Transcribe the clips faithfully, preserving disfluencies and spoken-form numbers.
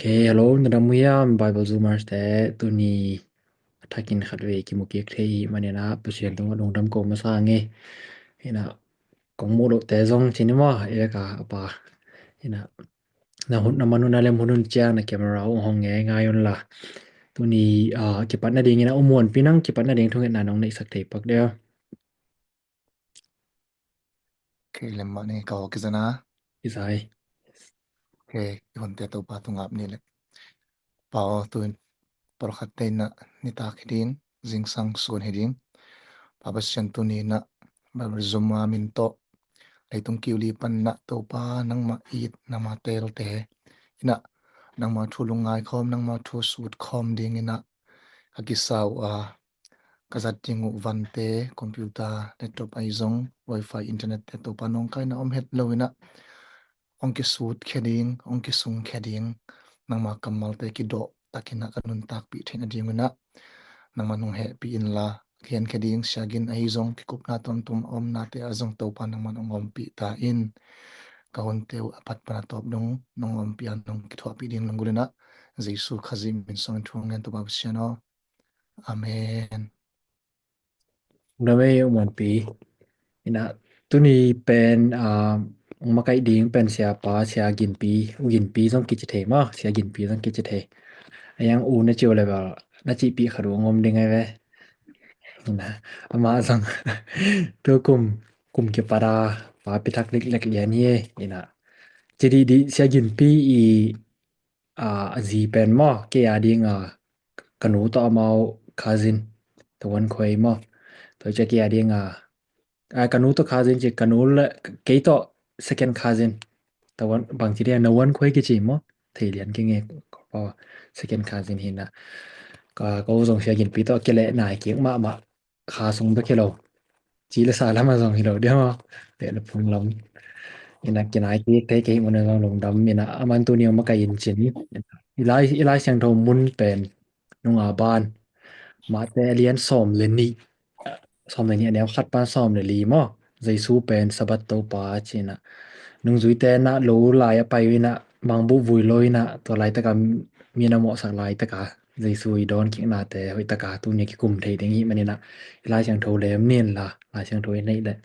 Eh, hello, na dam uh hiam, Bible Zoomers te? Tuni a thakin khat vei kimu kik thei hi maninah Pasian tungah lungdam ko masa nge. Inah kong muh lohte zong cini maw, e ka a pa. Inah na hun, na man hun, na lem hun hun ciang na camera uh hong nge ngai un la. Tuni ah, kipatna dingin a umuanpi nang kipatna ding thungetna nong neihsak thei pak deuh. Kei lem mah ni ka hawk i zana. I zai. Kei i honte Topa tungah ap ni le. Pa aw, tuin palkhat te inah nitak hi ding, zingsang suan hi ding. Pa Pasian, tuni inah Bible Zoom a min tawh leitung kiuli pan inah Topa nangmah it, nangmah teelte inah nangmah thu lungngai khawm, nangmah thu sut khawm ding inah ka kisa uh a, ka zat ding uh vante, computer, laptop ahi zong, wifi, internet te Topa nawngkaina om het lo inah hong kisut khia ding, hong kisung khia ding, nangmah kammalte kidawh takinah ka nuntakpih theihna ding unah nangmah hong hehpih inla, khian khia ding siagin ahi zong kikupna tuamtuam a omnate ah zong Topa nangmah hong ompih ta in. Ka honte uh a pat pan a tawp dong nong ompih a nong kithuahpih ding lunggulh inah Jesu Khazih min sungin thu hong ngen, Topa Pasian aw. Amen. Lungdam ei, u muanpi. Inah tuni pen ah, ong makaih ding pen siapa, Sia Ginpi, u Ginpi zong kici thei maw, Sia Ginpi zong kici thei. A yang u na ci uh le bel na cihpih khat uh ong om ding ai ve. Inah amah zong tu kum, kum kipat a papi thak liklek lian hi. Inah ci dihdih, Sia Ginpi i ah, a zi pen maw, kei a ding a ka nu tawh amau cousin, tavuan khuai maw. Tua cia kei a ding a, ah, ka nu tawh cousin ci, ka nu le kei tawh second cousin. Tavuan bang ci dia, navuan khuai kici maw. Thei lian kei nge, second cousin hi inah. Ka, ka u zong Sia Ginpi tawh kileh nai kik mahmah. Kha sung bek hi lo. Ci le sa lam a zong hi lo dia maw. Peh le phung lam. Inah kinai kik thei kei mun a zong lungdam inah aman tuni ong makaih in cin. I Lai, i Lai Siangtho mun pen nunga ban. Mate a lian sawm le nih. Sawm le nih a neu khat pan sawm le li maw. Jesu pen Sabbath Topa ci inah. Nungzuite inah lo lai a pai uh inah mangbuh vui lo inah tua laitaka mi na mawhsak laitaka Jesu i dawn kiknate hoihtaka tuni kikum thei ding hi maninah i Lai Siangtho lem ni inla, Lai Siangtho i neih leh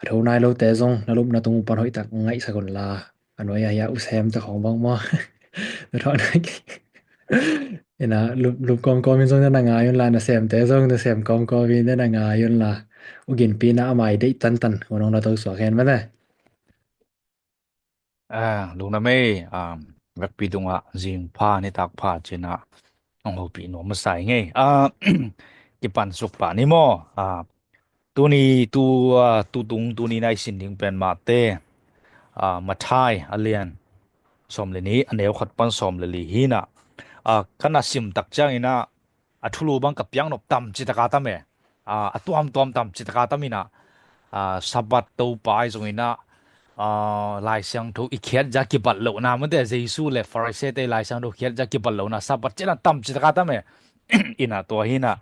a tho nai lote zong na lupna tung uh pan hoihtak ngaihsak unla. A nuai a hia u semte khong bang maw. Na thawh nai kik. Inah lup, lup kawmkawm in zong na ngai unla, na semte zong na sem kawmkawm in na ngai unla. U Ginpi inah a mai deih tantan hunong na to suak hen mate. Ah, lungdam ei, ah, vekpi tungah zing pha, nitak pha cinah hong hopih nuam masa i ngei. Ah, kipan suk pah ni maw. Ah, tuni tu, ah, tutung tuni na i sin ding pen Mate, ah, Mathai a lian sawm le nih a neu khat pan sawm le li hi inah. Ah, ka na sim tak ciang inah a thulu bang ka piaknop tam citaka tam e. Ah, a tuamtuam tam citaka tam inah, ah, Sabbath Topa ahi zong inah, ah, Lai Siangtho i khiat zia kibat lohna mate, Jesu le Pharisee-te i Lai Siangtho khiat zia kibat lohna Sabbath cinah tam citaka tam e. Inah tua hi inah,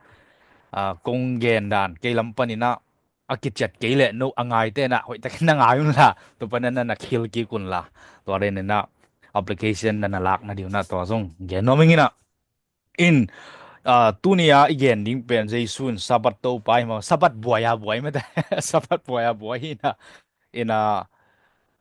ah, kong gen dan kei lam pan inah a kiciat kei leh no a ngaite inah hoihtakin na ngai unla, tua pan inah na khil kik unla. Tua den inah application na na lakna ding unah tua zong gen nuam ing inah. In, ah, tuni a i gen ding pen Jesu in Sabbath Topa hi maw, Sabbath buai a buai mate. Sabbath buai a buai hi inah. Inah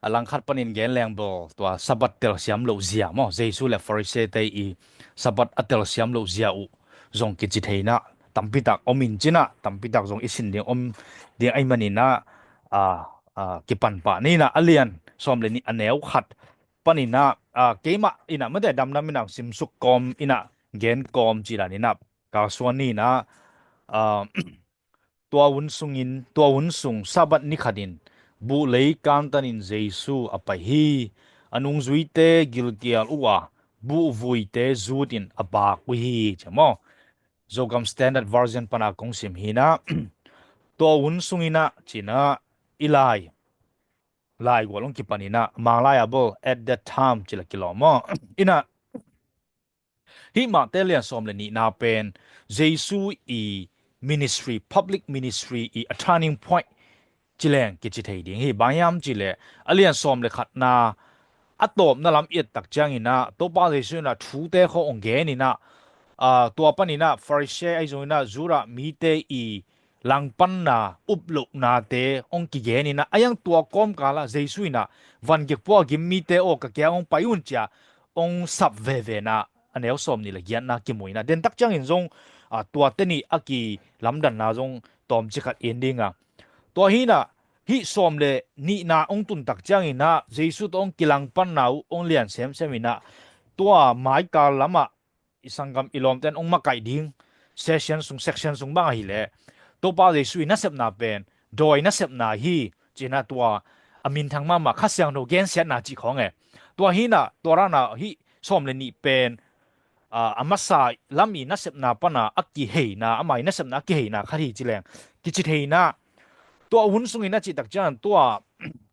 a langkhat panin gen leng bel tua Sabbath telsiam loh zia maw, Jesu le Pharisee-te i Sabbath a telsiam loh zia uh zong kici thei inah tampitak om in cinah, tampitak zong i sin ding om ding ahi maninah, ah, ah, kipan pah ni inah a lian sawm le nih a neu khat paninah, ah, keimah inah mate damdam inah simsuk kawm inah gen kawm ci dan inah kalsuan ni inah, ah, tua hun sungin, tua hun sung Sabbath ni khatin buhlei kantanin Jesu a pai hi. A nungzuite gilkial uh a buhvuite zutin a bak uh hi ci maw. Zogam Standard Version pana kong sim hi inah tua hun sung inah cinah i lai lai gual hong kipan inah, Manglai a bel at that time cila kilawm maw. Inah hih Mate lian sawm le nihna pen Jesu i ministry, public ministry i a turning point ci leng kici thei ding hi. Bang hiam cih leh a lian sawm le khatna a tawpna lam i et tak ciangin ah Topa Jesu in ah thute khawng hong gen in ah, aa, tua panin ah Pharisee ahi zongin ah Judah mite i langpanna uplohnate hong kigen in ah, a iang tua kawmkal ah Jesu in ah van gikpua gim mite aw ka kiang hong pai un ci-a hong sap veve in ah a neu sawm nih le giatna kimu in ah, den tak ciangin zong, aa, tuate nih a kilamdanna zong tawmcik khat en ding a. Tua hi in ah hih sawm le nihna hong tun tak ciangin ah Jesu tawh hong kilangpanna uh hong lian semsem in ah, tua maikal lamah i sanggam i lawmten hong makaih ding session sung, section sung bang ahih leh Topa Jesu i nasepna pen dawi nasepna hi ci-in ah, tua a minthang mahmah Kha Siangtho gensiatna cih khawng e. Tua hi in ah tua dan ah hih sawm le nih pen, aa, a masa lam i nasepna pan a kiheina, ama i nasepna a kiheina khat hi ci leng kici thei in ah, tua hun sungin a cih tak ciangin tua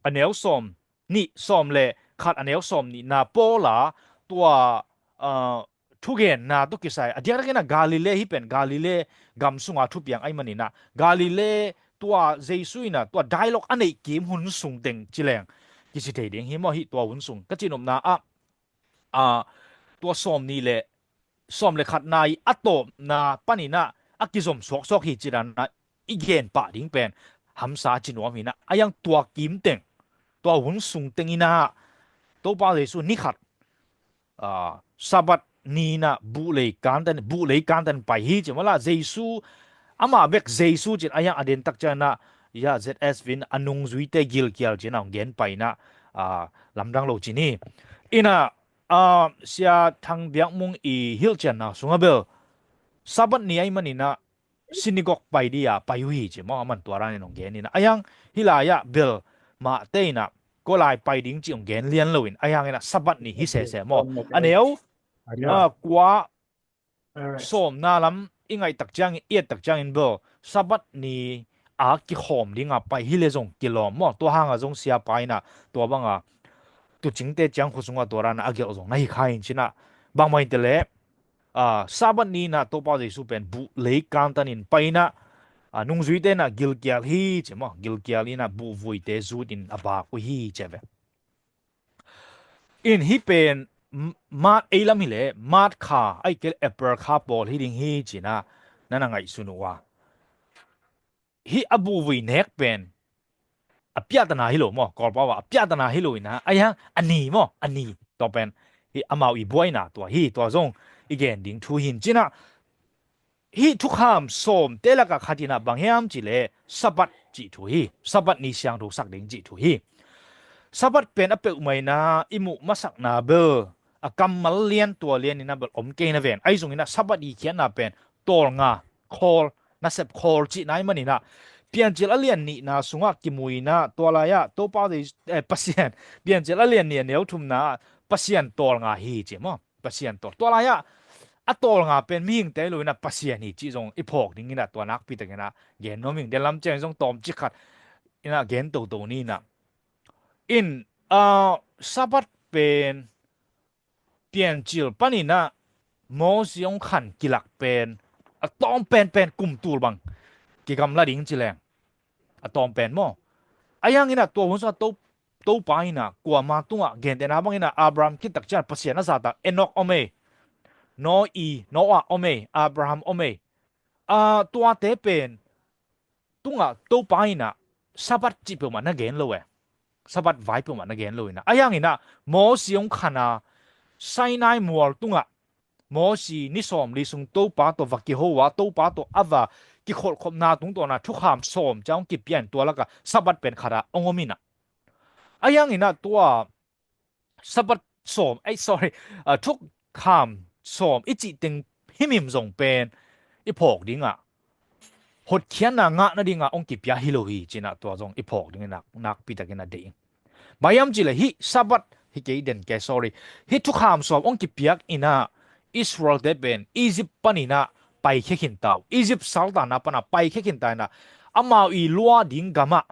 a neu sawm nih, sawm le khat a neu sawm nihna pawl a tua, aa, thugenna tawh kisai a diakdiakin ah Galilee, hih pen Galilee gam sunga thupiang ahih manin ah Galilee tua Jesu in ah tua dialogue a neih kim hun sung teng ci leng kici thei ding hi maw, hih tua hun sung ka cihnopna ah, aa, tua sawm nih le sawm le khatna i a tawpna panin ah a kizom suaksuak hi ci dan ah i gen pah ding pen hamsa a ci nuam hi in ah, a iang tua kim teng, tua hun sung teng in ah Topa Jesu ni khat, aa, Sabbath ni in ah buhlei kantan, buhlei kantan pai hi ci maw la, Jesu, ama bek Jesu ci-in a iang a den tak ciangin ah, ya, Z S V in a nungzuite gilkial ci-in ah hong gen pai in ah, aa, lamdang lo ci ni. In ah, aa, Sia Thang Biak Mung i hilhcianna sungah bel Sabbath ni ahih manin ah synagogue pai ding a pai uh hi ci maw, aman tua dan in hong gen in ah, a iang hih lai-ah bel mahte in ah koi lai pai ding cih hong gen lian loin, a iang in ah Sabbath ni hi sese maw. A neu, aa, kua, sawmna lam i ngaih tak ciangin, i et tak ciangin bel Sabbath ni a kikhawm ding a pai hi leh zong kilawm maw. Tua hang a zong siapa in ah tua bang a tuucingte ciangkhua sungah tua dan a a gelh zong na hi kha in ci-in ah, bangmah in teh leh, aa, Sabbath ni in ah Topa Jesu pen buhlei kantan in pai in ah, aa, nungzuite in ah gilkial hi ci maw, gilkial in ah buhvuite zut in a vak uh hi ci ve. In hih pen M-, March, ei lam hi leh March kha, ahih kei leh April kha pawl hi ding hi ci-in ah na na ngaihsun uh a, hih a buhvui nek pen a piahtana hi lo maw, Kawlpau ah a piahtana hi lo in ah, a iang a ni maw, a ni, tua pen hih amau i buaina tua hi, tua zong i gen ding thu hi in ci-in ah, hih thukham sawmte lakah khat in ah bang hiam cih leh Sabbath cih thu hi, Sabbath ni siangtho sak ding cih thu hi. Sabbath pen a peuhmah in ah i muh masakna bel a kammal lian tua lian in ah bel om kei na ven, ahi zongin ah Sabbath i khiatna pen tawlnga khawl, nasep khawl cihna ahih manin ah Piancil a lian nihna sungah kimu in ah tua lai-ah Topa Jesu, eh, Pasian, Piancil a lian nih a neu thumna ah Pasian tawlnga hi ci maw. Pasian tawl. Tua lai-ah a tawlnga pen mihingte hi lo in ah Pasian hi cih zong i phawk ding in ah tua nakpi takin ah gen nuam ing. Denlam ciang zong tawmcik khat in ah gen toto ni in ah. In, aa, Sabbath pen Piancil panin ah Moses hong khan kilak pen a tawm penpen kum tul bang kigamla ding ci leng a tawm pen maw. A iang in ah tua hun sungah To, Topa in ah kuama tungah, gentehna bangin ah Abraham khit tak ciang Pasian a zahtak Enok om ei, Noah, Noah om ei, Abraham om ei. Aa, tuate pen tungah Topa in ah Sabbath cih peuhmah na gen lo e. Sabbath vai peuhmah na gen lo in ah. A iang in ah Moses hong khan a Sinai mual tungah Moses ni sawmli sung Topa tawh va kiho a, Topa tawh a va kikholhkhopna tungtawn a thukham sawm ciang hong kipia in tua lakah Sabbath pen khat ah hong om in ah. A iang in ah tua Sabbath sawm, eh, sorry, ah, thukham sawm i cih teng himhim zong pen i phawk ding ah hotkhiatna ngah nading ah hong kipia hi lo hi ci-in ah tua zong i phawk ding in ah nakpi takin ah deih ing. Bang hiam cih leh hih Sabbath hi kei den kei, sorry. Hih thukham sawm hong kipiak in ah Israel-te pen Egypt panin ah paikhia khin ta uh. Egypt saltanna pan ah paikhia khin ta in ah amau i luah ding gam ah,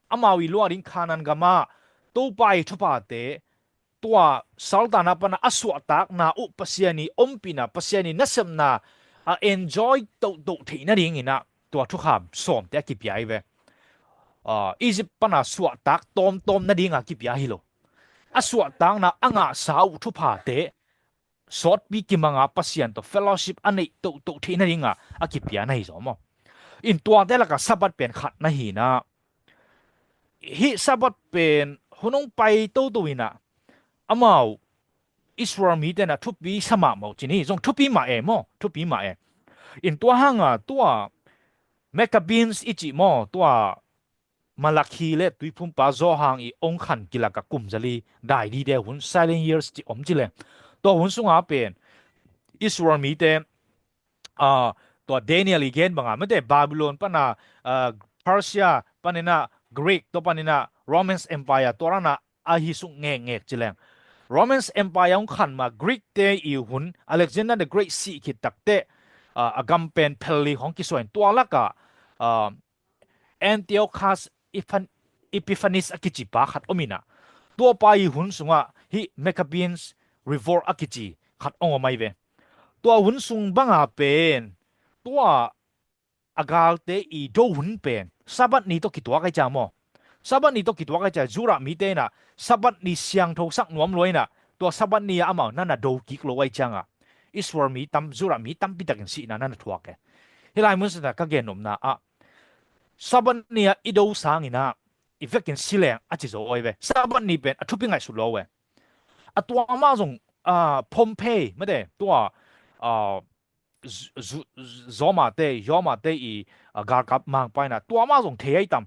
amau i luah ding Canaan gam ah Topa i thuphate, tua saltanna pan ah a suahtakna uh, Pasian i ompihna, Pasian i nasepna a enjoy tohtoh theih nading in ah tua thukham sawmte a kipia hi ve. Ah, Egypt pan a suahtak tawmtawm nading a kipia hi lo. a suahtakna a ngahsa uh thuphate sawtpi kimanga Pasian tawh fellowship a neih tohtoh theih nadinga a kipia na hi zaw maw? In tuate laka Sabbath pen khat na hi na, hih Sabbath pen hun hong pai toto inah amau Israel mite na thupi sa mahmah uh ci ni, zong thupi mah e maw, thupi mah e. In tua hanga tua Maccabees i cih maw, tua Malakhi le tuiphumpa Zawhang i ong khan kilaka kum zali dai dite hun, silent years ci om ci le, tua hun sunga pen Israel mite, ah, tua Daniel i gen banga mate Babylon pana, ah, Persia panina Greek, tua panina Romans Empire, tua rana a hi suk ngekngek ci leng, Romans Empire hong khan ma Greek te i hun, Alexander the Great sih khit takte, ah, a gam pen phel li hong kisuain tua laka, ah, Antiochus Epiphan-, Epiphanes a kici pa khat om inah, tua pa i hun sungah hih Maccabees Revolt a kici khat ong om ai ve. Tua hun sung banga pen tua a galte i do hun pen Sabbath ni tawh kituak ai ciang maw? Sabbath ni tawh kituak ai ciang Judah mite inah Sabbath ni siangtho sak nuam lua inah tua Sabbath ni ah amau nana do kik lo ai cianga Israel mi tam, Judah mi tampi takin sihna nana thuak e. Hih lai mun sina ka gennopna ah Sabbath ni ah i do sanginah i vekin si leng a ci zo oi ve. Sabbath ni pen a thupi ngaihsut lo e. A tua mah zong, ah, Pompey mate tua, ah, Zu-, Zu-, Zomate, Yomate i, ah, galkap mangpa inah tua mah zong thei ai tam?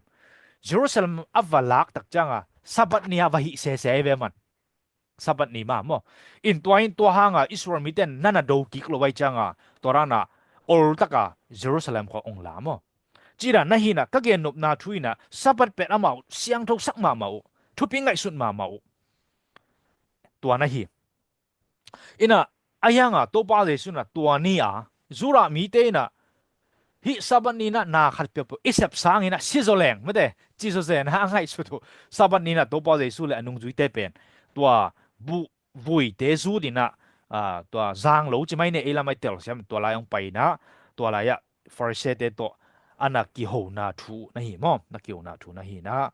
Jerusalem a va lak tak cianga Sabbath ni a va hih sese ai ve man. Sabbath ni mah maw? In tua in tua hanga Israel mite nana do kik lo ai cianga tua rana oltaka Jerusalem khua ong la maw? Cida na hinah ka gennopna thu inah Sabbath pen amau siangtho sak mahmah uh, thupi ngaihsut mahmah uh. Tua na hi. Inah a hianga Topa Jesu na tua ni a Judah mite inah hih Sabbath ni inah na khat piapia i sep sanginah si zaw leng mate ci zaw zen a ngaihsut uh. Sabbath ni inah Topa Jesu le a nungzuite pen tua buh vuite zut inah, ah, tua zang lo ci mai ne ei lam ai telsiam tua lai ong pai inah tua lai ah Pharisee-te tawh a na kihona thu na hi maw? Na kihona thu na hi na.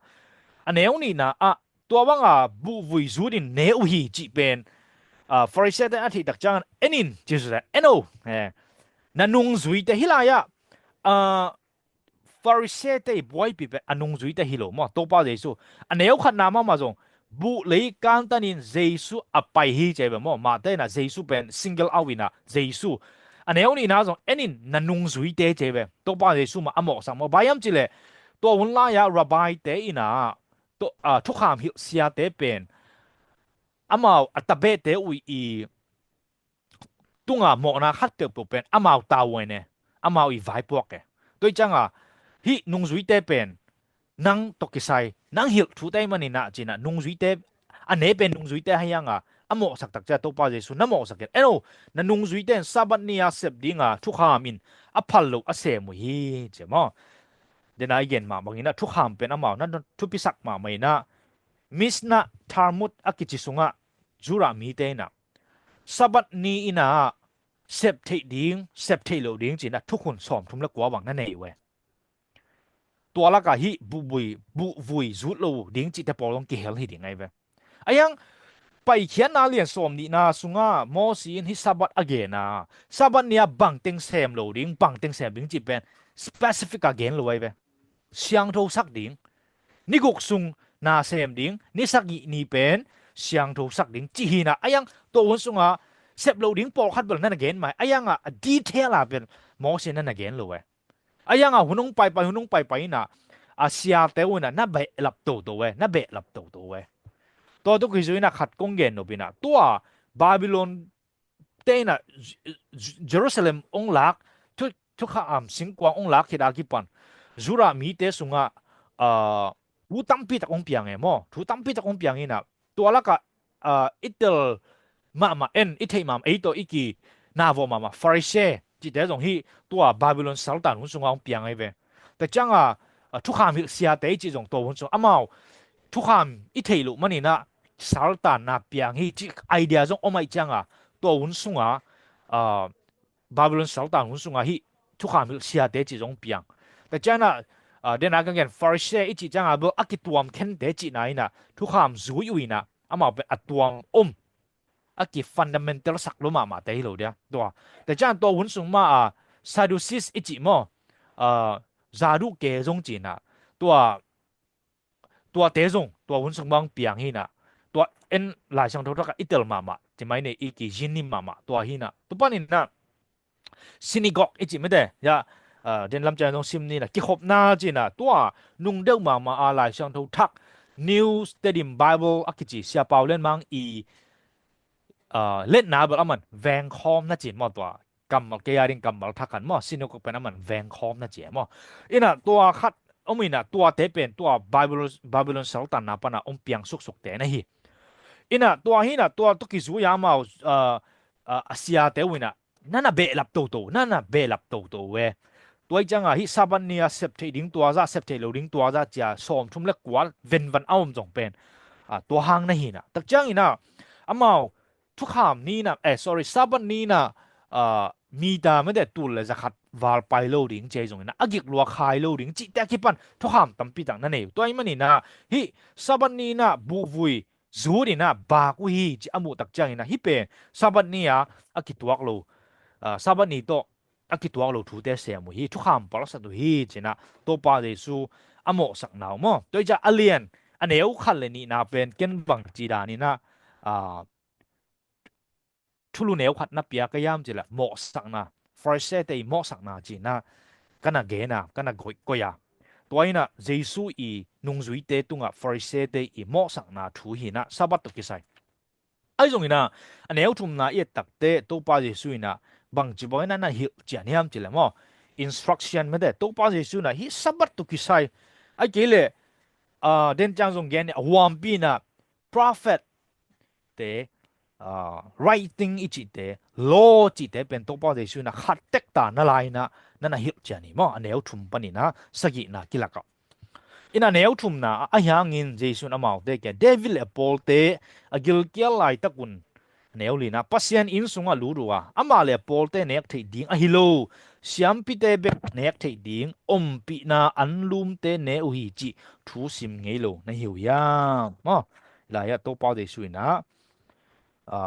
A neu nihna ah tua banga buh vui zut in ne uh hi cih pen, ah, Pharisee-te a theih tak ciangin en in Jesu en o, eh, na nungzuite hi lai ah, ah, Pharisee-te i buaipi pen a nungzuite hi lo maw? Topa Jesu a neu khatna mahmah zong buh lei kantanin Jesu a pai hi ci ve maw? Mate inah Jesu pen single out inah Jesu a neu nihna zong en in na nungzuite ci ve. Topa Jesu mah a mawhsak maw? Bang hiam cih leh tua hun lai-ah rabbi-te inah tua, ah, thukham hilh siate pen amau a tabehte uh i tunga mawhna khat peuhpeuh pen amau tavuan e, amau i vaipuak e. Tua hi cianga hih nungzuite pen nang tawh kisai nang hilh thute ahih maninah cinah nungzuite a ne pen nungzuite ahi hanga a mawhsak tak ciah Topa Jesu na mawhsak in en o, na nungzuite in Sabbath ni-a sep dinga thukham in a phal loh a sem uh hi ci maw? Dena i gen mah banginah thukham pen amau na thupisak mahmah inah Mishnah Talmud a kici sungah Judah mite inah Sabbath ni inah sep theih ding, sep theih loh ding cinah thukhun sawmthum le kua bang na nei uh e. Tua lakah hih buhvui, buhvui zut lo ding cihte pawl zong kihel hi ding ahi ve. Ahi hang Paikhiatna lian sawm nihna sungah Mawsi in hih Sabbath a gena, Sabbath ni-ah bangteng sem lo ding, bangteng sem ding cih pen specific a gen lo ahi ve. Siangthosak ding, ni guk sung na sem ding, ni sagih ni pen siangthosak ding cih hinah, ahi hang tua hun sungah sep lo ding pawlkhat bel na na gen mai, ahi hangah a detail a pen Mawsi na na gen lo e. Ahi hangah hun hong paipai, hun hong paipai inah a siate uh inah na behlap toto e, na behlap toto e. Tua tuk hi zu inah khat kong gen nop inah tua Babylon te inah J-, J-, Jerusalem hong lak, thu, thukham singkuang hong lak khit a kipan Judah mite sungah, ah, thu tampi tak hong piang e maw? Thu tampi tak hong piang inah tua lakah, ah, i tel mahmah en, i theih mahmah, ei tawh i kinavawh mahmah Pharisee cihte zong hih tua Babylon saltan hun sungah hong piang ahi ve. Tua ciangah, ah, thukham hilh siate i cih zong tua hun sungah amau thukham i theih loh maninah saltan na piang hi cih idea zong om ahi ciangah tua hun sungah, ah, Babylon saltan hun sungah hih thukham hilh siate cih zong piang. Tua ciangah, ah, dena ka gen Pharisee i cih ciangah bel a kituam khente cihna inah thukham zui uh inah Amau pen a tuam om, a ki fundamental sak lo mahmah te hi lo dia. Tua, tua ciang tua hun sung ma a Sadducees i cih maw, a, Zaduke zong ci-in ah, tua, tuate zong tua hun sung bang piang hi-in ah, tua en Lai Siangtho thak ah i tel mahmah, ci mai ni, i ki zin ni mahmah, tua hi-in ah. Tua panin ah synagogue i cih mete, ya, a, den lam ciang zong sim ni-in ah, kikhopna ci-in ah, tua nung deuh mahmah a Lai Siangtho thak, New Stadium Bible a kici Sia Pau Lian Mang i, a, letna bel aman vengkhawmna ci-in maw, tua kammal kei a ding kammal thak khat maw, synagogue pen aman vengkhawmna ci-in maw. In ah tua khat om in ah, tuate pen tua Babylon, Babylon saltanna pan a hong piang suksukte na hi. In ah tua hi-in ah, tua tawh kizui a amau, a, a, a siate uh in ah, na na behlap toto, na na behlap toto ve. Tua ahih ciang a hih Sabbath ni a sep theih ding tua zah, sep theih lo ding tua zah ci-a sawmthum le kua venvan a om zong pen, a, tua hang na hi-in ah. Tak ciangin ah, amau thukham ni-in ah, eh, sorry, Sabbath ni-in ah, a, meter mete tul le zakhat val pai lo ding ci-a hi zongin ah, a gik lua khai lo ding cihte a kipan thukham tampi tak na nei uh. Tua ahih manin ah hih Sabbath ni-in ah buhvui zut in ah bak uh hi ci a muh tak ciangin ah, hih pen Sabbath ni-a a kituak lo, a, Sabbath ni tawh a kituak lo thute sem uh hi, thukham palsat uh hi ci-in ah Topa Jesu a mawhsakna uh maw. Tua ahih ciang a lian, a neu khat le nihna pen ken bangci danin ah, a, thulu neu khat na pia ka hiam cih leh mawhsakna, Pharisee-te i mawhsakna ci-in ah ka na gen a, ka na koih, koih a. Tua in ah Jesu i nungzuite tungah Pharisee-te i mawhsakna thu hi-in ah, Sabbath tawh kisai. Ahi zongin ah, a neu thumna i et tak teh Topa Jesu in ah bangci bangin ah na hilhcian hiam cih leh maw, instruction mete, Topa Jesu in ah hih Sabbath tawh kisai, ahih kei leh, a, den ciang zong gen ni, a huampi in ah prophet te, a, writing i cihte, law cihte pen Topa Jesu in ah khat tek ta na lai-in ah na na hilhcian hi maw, a neu thum panin ah sagihna kilak ah. In ah a neu thumna ah, ahi hangin Jesu in amaute kiangah, David le a pawlte a gilkial laitak un, a neu lina, Pasian inn sungah lut uh a, amah le a pawlte nek theih ding ahi lo, siampite bek nek theih ding ompihna anlumte ne uh hi cih thu sim ngei lo na hi uh hiam? Maw, lai-ah Topa Jesu in ah, a,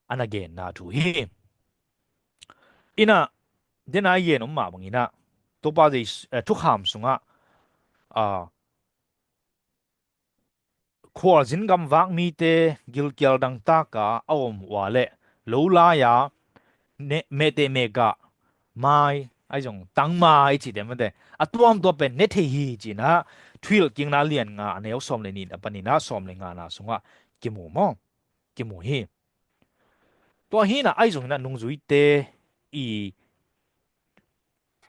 a na genna thu hi. In ah, den a i gen om mah bangin ah, Topa Jesu, eh, thukham sungah, a, khualzin gamvak mite gilkial dangtak a a om uh a leh, lo lai-a ne, mehteh mehgah mai, ahi zong tangmai i cihte mete, a tuamtuam pen ne thei hi ci-in ah, Thuhilhkikna lian nga, a neu sawm le nihna panin ah sawm le ngana sungah kimu maw, kimu hi. Tua hi-in ah, ahi zongin ah nungzuite i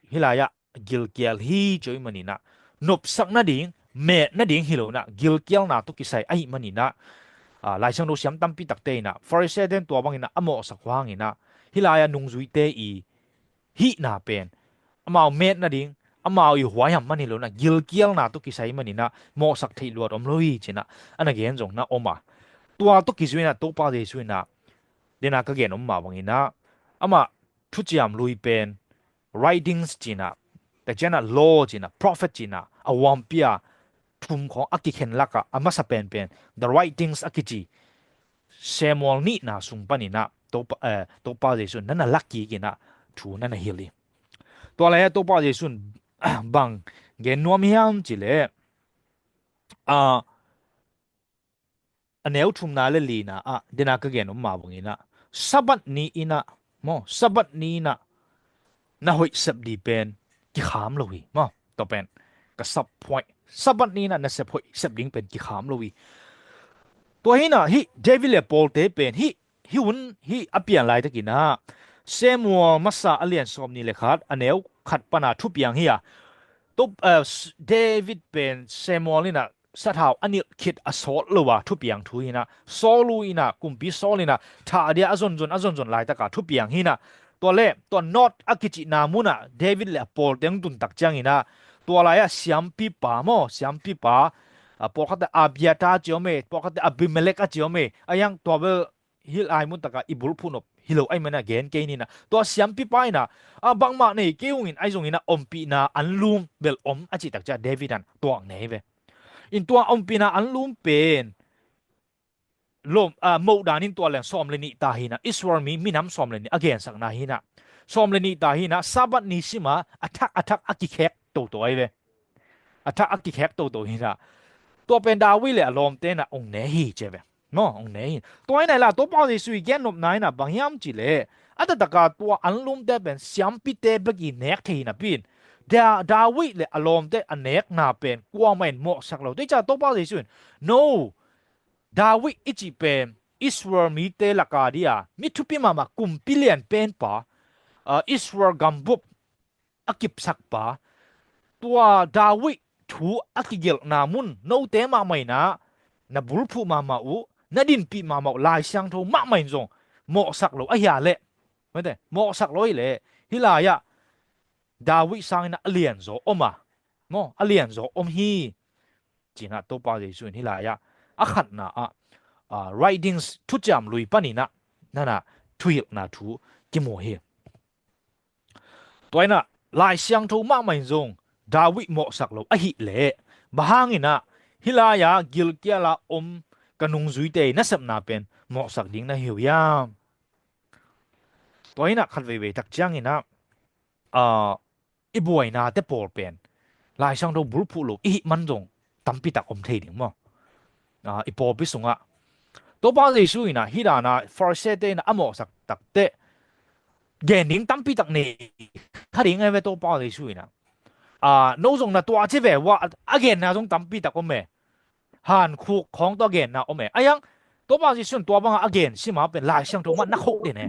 hih lai-ah gilkial hi ci uh ahih manin ah, nopsak nading, met nading hi lo-in ah, gilkialna tawh kisai ahih manin ah, a, Lai Siangtho siam tampi takte in ah, Pharisee-te in tua bangin ah a mawhsak uh hangin ah, hih lai-ah nungzuite i hihna pen amau met nading, amau i huaiham man hi lo-in ah, gilkialna tawh kisai ahih manin ah mawhsak theih luat om lo hi ci-in ah a na gen zong na om a. Tua tawh kizui-in ah Topa Jesu in ah, den a ka gen om mah bangin ah, amah thuciam lui pen, writings ci-in ah, tak ciang ah law ci-in ah, prophet ci-in ah, a huampi a thum khawng a kikhen lakah a masa penpen, the writings a kici Samuel nihna sung panin ah Topa, eh, Topa Jesu in na na lak kik in ah thu na na hilh hi. Tua lai-ah Topa Jesu in bang gen nuam hiam cih leh, a, a neu thumna le lina ah, den a ka gen om mah bangin ah, Sabbath ni-in ah, maw, Sabbath ni-in ah na hoih sep ding pen kikham lo hi, maw. Tua pen ka sub point, Sabbath ni-in ah na sep hoih sep ding pen kikham lo hi. Tua hi-in ah hih David le a pawlte pen hih, hih hun, hih a pian laitakin ah, Samuel masa a lian sawmnih le khat, a neu khat pan a thupiang hi a. Tua, eh, David pen Samuel in ah sathau a nilh khit a sawt lo a thupiang thu hi-in ah, Saul in ah, kumpi Saul in ah thah dia a zonzon, a zonzon laitak a thupiang hi-in ah, tua leh tua Nob a kicihna mun ah David le a pawlte hong tun tak ciangin ah, tua lai-ah siampipa maw, siampipa, a, pawlkhatte Abiathar ci om e, pawlkhatte Ahimelek a ci om e, a hiang tua bel hih lai mun tak a i bulphuh nop hi lo ahih manin ah gen kei ni-in ah, tua siampipa in ah, a, bangmah nei kei ung in, ahi zongin ah ompihna anlum bel om a cih tak ciang David in tuak nei ve. In tua ompihna anlum pen lom, ah, moh danin tua leng sawm le nih ta hinah, Israel mi minam sawm le nih a gensakna hinah, sawm le nih ta hinah, Sabbath ni sima a thak a thak a kikhek toto ahi ve. A thak a kikhek toto hinah, tua pen David le a lawmte inah ong ne hi ci ve. No, ong ne hi. Tua hinah la Topa Jesu i gennopna inah bang hiam cih leh, a taktaka tua anlumte pen siampite bek i nek thei hinah pin, Da, David le a lawmte a nekna pen kuamah in mawhsak lo. Tua hi ciah Topa Jesu in, no, David i cih pen Israel mite laka dia mi thupi mahmah, kumpi lian penpa, ah, Israel gambup a kipsakpa, tua David thu a kigelhna mun note mahmah inah na bulphuh mahmah uh, na dinpih mahmah uh Lai Siangtho mahmah in zong mawhsak lo ahi a leh, mate, mawhsak lo hi leh, hih lai-ah David sangin a lianzaw om a, maw, a lianzaw om hi. Cinah Topa Jesu in hih lai-ah a khatna ah, ah, writings, thuciam lui paninah nanah thuhilhna thu kimu hi. Tua inah Lai Siangtho mahmah in zong David mawhsak lo ahih leh, bang hanginah hih lai-ah gilkiala om ka nungzuite nasepna pen mawhsak ding na hi uh hiam? Tua inah khat veivei tak cianginah, ah, i buainate pawl pen Lai Siangtho bulphuh lo i hih man zong tampitak om thei ding maw? Ah, i pawlpi sungah Topa Jesu inah hih dana Pharisee-te inah a mawhsak takteh gen ding tampitak nei kha ding ahi ve Topa Jesu inah. Ah, no zong na tua ci ve uh a, a genna zong tampitak om e. Hankhuk khawng tawh a genna om e. Ahi hang Topa Jesu in tua banga a gen sima pen Lai Siangtho mah na khoh den e.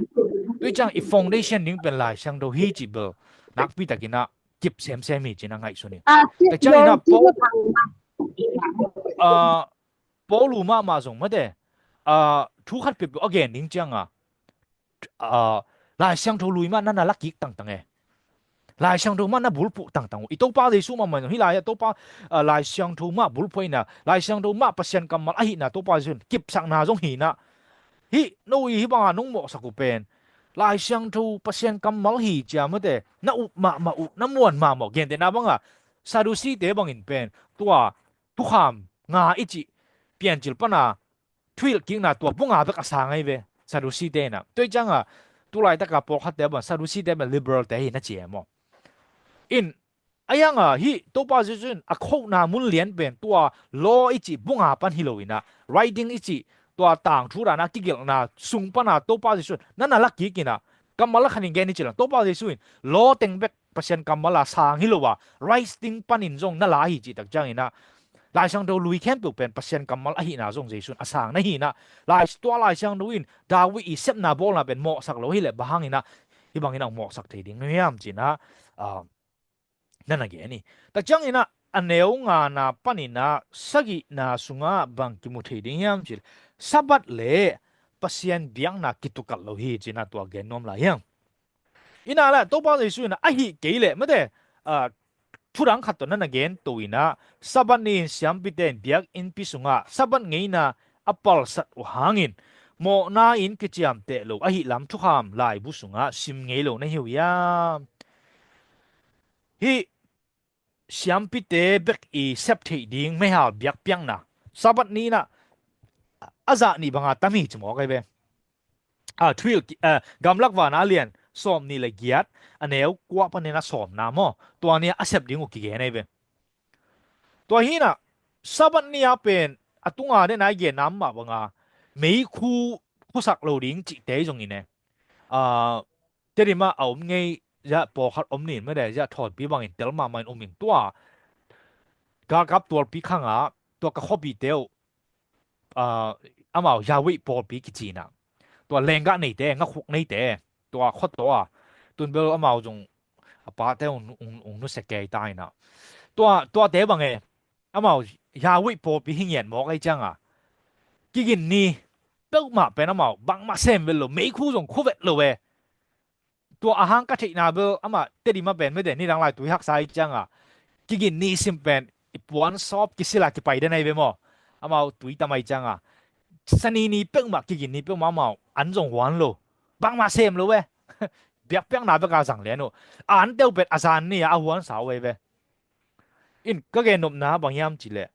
Tua hi ciang i foundation ding pen Lai Siangtho hi cih bel nakpitakinah kip semsem hi cinah ngaihsun hi. Ah, tua cianginah Paul, ah, Paul uh mahmah zong mate, ah, thu khat peuhpeuh a gen ding cianga, ah, Lai Siangtho lui mah na na lakik tangtang e. Lai Siangtho mah na bulphuh tangtang uh. I Topa Jesu mahmah in hih lai-ah Topa, ah, Lai Siangtho mah bulphuh inah, Lai Siangtho mah Pasian kammal ahihna Topa Jesu in kipsakna zong hinah, hih no i hih banga nong mawhsak uh pen Lai Siangtho Pasian kammal hi cia mate, na up mahmah uh, na muan mahmah uh. Gentehna banga Sadducee-te bangin pen tua thukham nga i cih piancil pana thuhilhkikna tua bu nga bek a sang ahi ve Sadducee-te inah. Tua hi cianga tulaitaka pawlkhatte bang Sadducee-te bang liberal-te hi na ci e maw? In, ahi hanga hih Topa Jesu in a khohna mun lian pen tua law i cih bu nga pan hi lo inah, writing i cih tua tangthu dana kigelhna sung pana Topa Jesu in na na lakik inah, kammal a khanin gen i cih leh Topa Jesu in law teng bek Pasian kammal a sang hi lo a, rights ding panin zong na la hi cih tak cianginah Lai Siangtho lui khempeuh pen Pasian kammal ahihna zong Jesu in a sang na hinah, Lai, tua Lai Siangtho in David i sepna bawlna pen mawhsak lo hi leh bang hanginah hih banginah mawhsak thei ding hiam cinah, ah, na na gen hi. Tak cianginah a neu ngana paninah sagihna sungah bang kimu thei ding hiam cih leh Sabbath le Pasian biakna kitukalh lo hi cinah tua gen nuam lai hiam? Inah la Topa Jesu inah ahih kei leh mate, ah, thudang khat tawh na na gen to inah Sabbath ni-in siampite in biakinnpi sungah Sabbath ngeina a palsat uh hangin mawhna in kiciamteh lo ahih lam thukham laibu sungah sim ngei lo na hi uh hiam? Hih siampite bek i sep theih ding meihal biakpiakna Sabbath ni inah a zah nih banga tam hi ci mawk ahi ve. Ah, thuhilh, ah, Gamlak Vana a lian sawm nih le giat, a neu kua panin a sawmna maw, tua ni-ah a sep ding uh kigen ahi ve. Tua hinah Sabbath ni-ah pen a tunga dena i genna mah banga meikhu khusak lo ding cihte zongin e, ah, Tedim ah a om ngei zia pawlkhat om nin mede zia thawnpi bangin tel mahmah in um ing. Tua galkap tualpi khangah tua ka khuapite uh, ah, amau Yahweh pawlpi kicinah tua lenggah neite, ngakhuk neite, tua khuataw a tunbel amau zong a pate ung, ung, ung nusia kei ta inah tua, tuate bang e, amau Yahweh pawlpi hi ngiat mawk ahi cianga kigin ni peuhmah pen amau bangmah sem vet lo, meikhu zong khu vet lo e. Tua ahang ka theihna bel amah Tedim ah pen mede nidang lai tui haksa ahi cianga kigin ni sim pen i puan sawp kisila kipai den ahi ve maw? Amau tui tam ahi cianga sani ni peuhmah, kigin ni peuhmah amau an zong huan lo, bangmah sem lo e. Biakpiakna beka zang lian uh. A an teuh pen a zan ni-a a huansa uh ahi ve. In ka gennopna bang hiam cihleh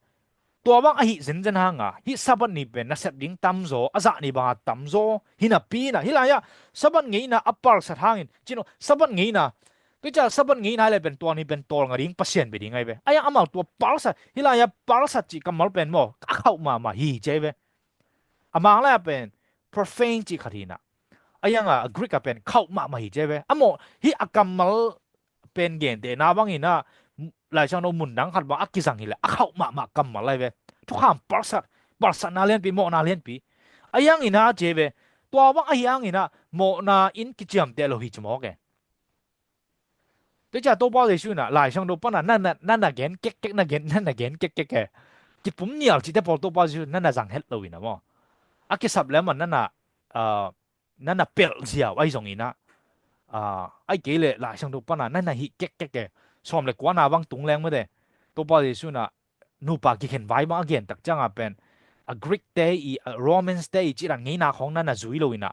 tua bang ahi zenzen hanga hih Sabbath ni pen nasep ding tamzaw, a zah ni banga tamzaw hi napi inah, hih lai-ah Sabbath ngeina a palsat hangin, cino, Sabbath ngeina, tua ciah Sabbath ngeina hi lai pen tua ni pen tawlnga ding, Pasian bia ding ahi ve. Ahi hang amau tua palsat, hih lai-ah palsat cih kammal pen maw, a khauh mahmah hi ci ahi ve. A Mang lai-ah pen profane cih khat hi inah, ahi hanga a Greek ah pen khauh mahmah hi ci ahi ve. A maw, hih a kammal pen gentehna bang inah, Lai Siangtho mun dang khat bang a kizang hileh a khauh mahmah kammal ahi ve. Thukham palsat, palsatna lianpi, mawhna lianpi. Ahi hang inah ci ahi ve. Tua bang ahi hang inah mawhna in kiciamteh lo hi ci mawk e. Tua ciah Topa Jesu inah Lai Siangtho pana na, na, na, na gen kekkek, na gen, na, na gen kekkek e. Kipum nial cihte pawl Topa Jesu na, na zang het lo inah maw, a kisap leh amah na, na, ah, na, na pelh ziau ahi zong inah, ah, ahi kei leh Lai Siangtho pana na, na hih kekkek e. Sawm le kuana bang tung leng mate, Topa Jesu inah nupa kikhen vai bang a gen tak cianga pen, a Greek te i, a Romans te i cih dan ngeina khawng na, na zui lo inah,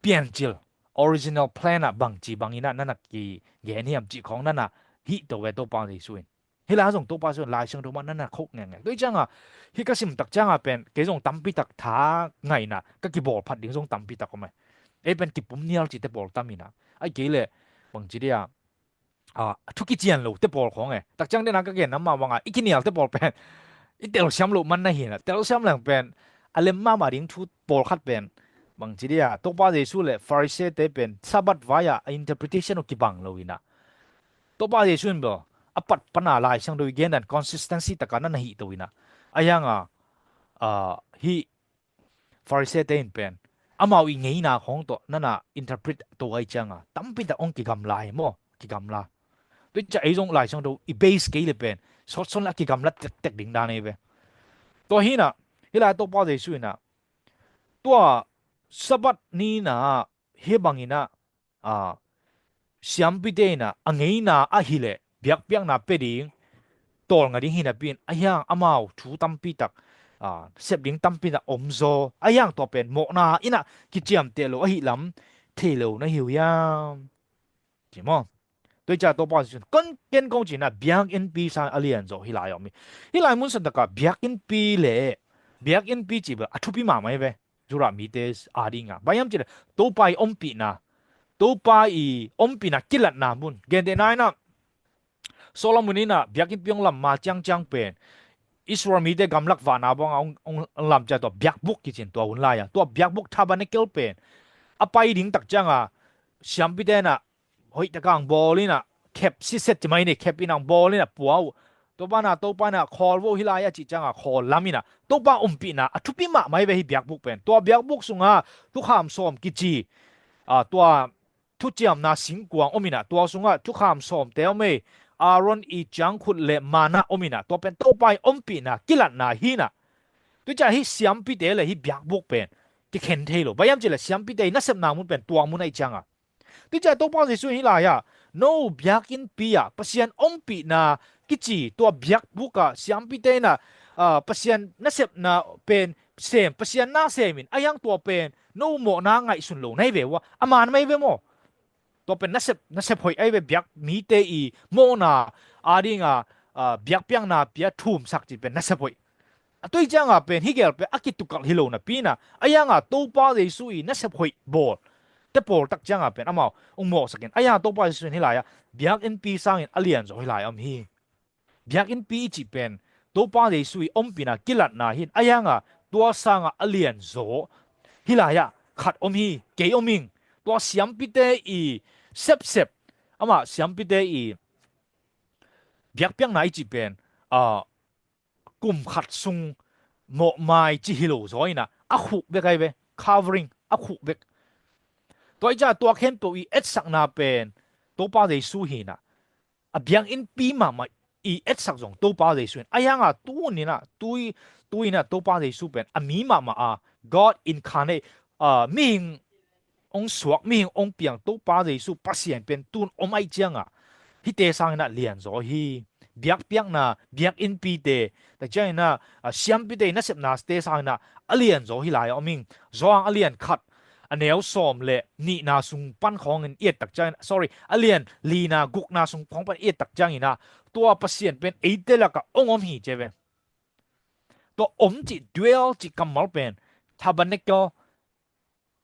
piancil, original plan ah bangci bang inah na, na kigen hiam cih khawng na, na hih to ve Topa Jesu in. Hih lai zong Topa Jesu in Lai Siangtho mah na, na khauh ngengeng. Tua cianga hih ka sim tak cianga pen kei zong tampi tak tha ngaina ka kibawl phat ding zong tampi tak om e. Ei pen kipum nial cihte pawl tam inah, ahi kei leh bangci dia, ah, thu kician lote pawl khawng e. Tak ciang dena ka gen nam mah banga i kinialte pawl pen i telsiam loh man na hi inah, telsiam leng pen a lem mahmah ding thu pawlkhat pen, bangci dia, Topa Jesu le Pharisee-te pen Sabbath vai-ah a interpretation uh kibang lo inah, Topa Jesu in bel a pat pana Lai Siangtho i gen dan consistency taka na, na hih to inah, ahi hanga, ah, hih Pharisee-te in pen amau i ngeina khawng tawh na, na interpret to ahi cianga tampi tak hong kigamla hi maw, kigamla. Tua ciah ei zong Lai Siangtho i base kei leh pen sawtsawt le a kigamla tektek ding dan ahi ve. Tua hi inah, hih lai Topa Jesu inah tua Sabbath ni inah hih bang inah, ah, siampite inah a ngeina ahih leh biakpiakna pia ding, tawlnga ding hi napi in, ahi hang amau thu tampi tak, ah, sep ding tampi tak omzaw, ahi hang tua pen mawhna inah kiciamteh lo ahih lam thei lo na hi uh hiam? Ci maw? Tua ciah Topa Jesu in, ken, ken kong ci inah, biakinnpi sang a lianzaw hih lai-ah om hi. Hih lai mun santaka biakinnpi le biakinnpi cih bel a thupi mahmah hi ve. Judah mite adinga, bang hiam cih leh Topa i ompihna, Topa i ompihna kilatna mun. Gentehna inah Solomon inah biakinnpi hong lam ma ciangciang pen Israel mite gamlak vahna banga hong, hong lam ciah tua biakbuk kici in, tua hun lai-a tua biakbuk, tabernacle pen a pai ding tak cianga siampite inah hoih taka hong bawl inah, khep siset ci mai ni, khep inah hong bawl inah pua uh. Tua pana Topa inah khawl vo hih lai-ah cih cianga khawl lam inah Topa ompihna a thupi mahmah hi ve hih biakbuk pen. Tua biakbuk sunga thukham sawm kici, ah, tua thuciamna singkuang om inah, tua sungah thukham sawmte om ei, Aaron i ciangkhut le manna om inah, tua pen Topa i ompihna kilatna hi inah. Tua ciah hih siampite le hih biakbuk pen kikhen thei lo. Bang hiam cih leh siampite i nasepna mun pen tua mun ahih cianga. Tua ciah Topa Jesu in hih lai-ah, no biakinnpi ah Pasian ompihna kici tua biakbuk ah siampite inah, ah, Pasian nasepna pen sem, Pasian na sem in, ahi hang tua pen no mawhna ngaihsun lo na hi ve uh a, a man mai ve maw? Tua pen nasep, nasep hoih ahi ve, biak mite i mawhna adinga, ah, biakpiakna pia thumsak cih pen nasep hoih. A tua cianga pen hih gel pen a kitukalh hi lo napi inah, ahi hanga Topa Jesu i nasep hoih bawl te pawl tak cianga pen amau hong mawhsak in, ahi hanga Topa Jesu in hih lai-ah biakinnpi sangin a lianzaw hih lai-ah om hi. Biakinnpi i cih pen Topa Jesu i ompihna kilatna hi in, ahi hanga tua sanga a lianzaw hih lai-ah khat om hi, kei om ing. Tua siampite i sepsep, amah siampite i biakpiakna i cih pen, ah, kum khat sung mawhmai ci hi lo zaw inah, a khuk bek ahi ve, covering, a khuk bek. Tua ahih ciah tua khempeuh i etsakna pen Topa Jesu hi inah, a biakinnpi mahmah i etsak zong Topa Jesu in, ahi hanga tu hun inah, tu, tu inah Topa Jesu pen a mi mahmah a, God incarnate, ah, mihing hong suak, mihing hong piang Topa Jesu Pasian pen tun om ahih cianga, hihte sang inah lianzaw hi. Biakpiakna, biakinnpite, tak ciang inah, ah, siampite i nasepnate sang inah a lianzaw hih lai-ah om ing. Johan a lian khat, a neu sawm le nihna sung pan khawngin i et tak ciang inah, sorry, a lian lina gukna sung khawng pan i et tak ciang inah, tua Pasian pen eite lakah hong om hi ci ve. Tua om cih, dwell cih kammal pen tabernacle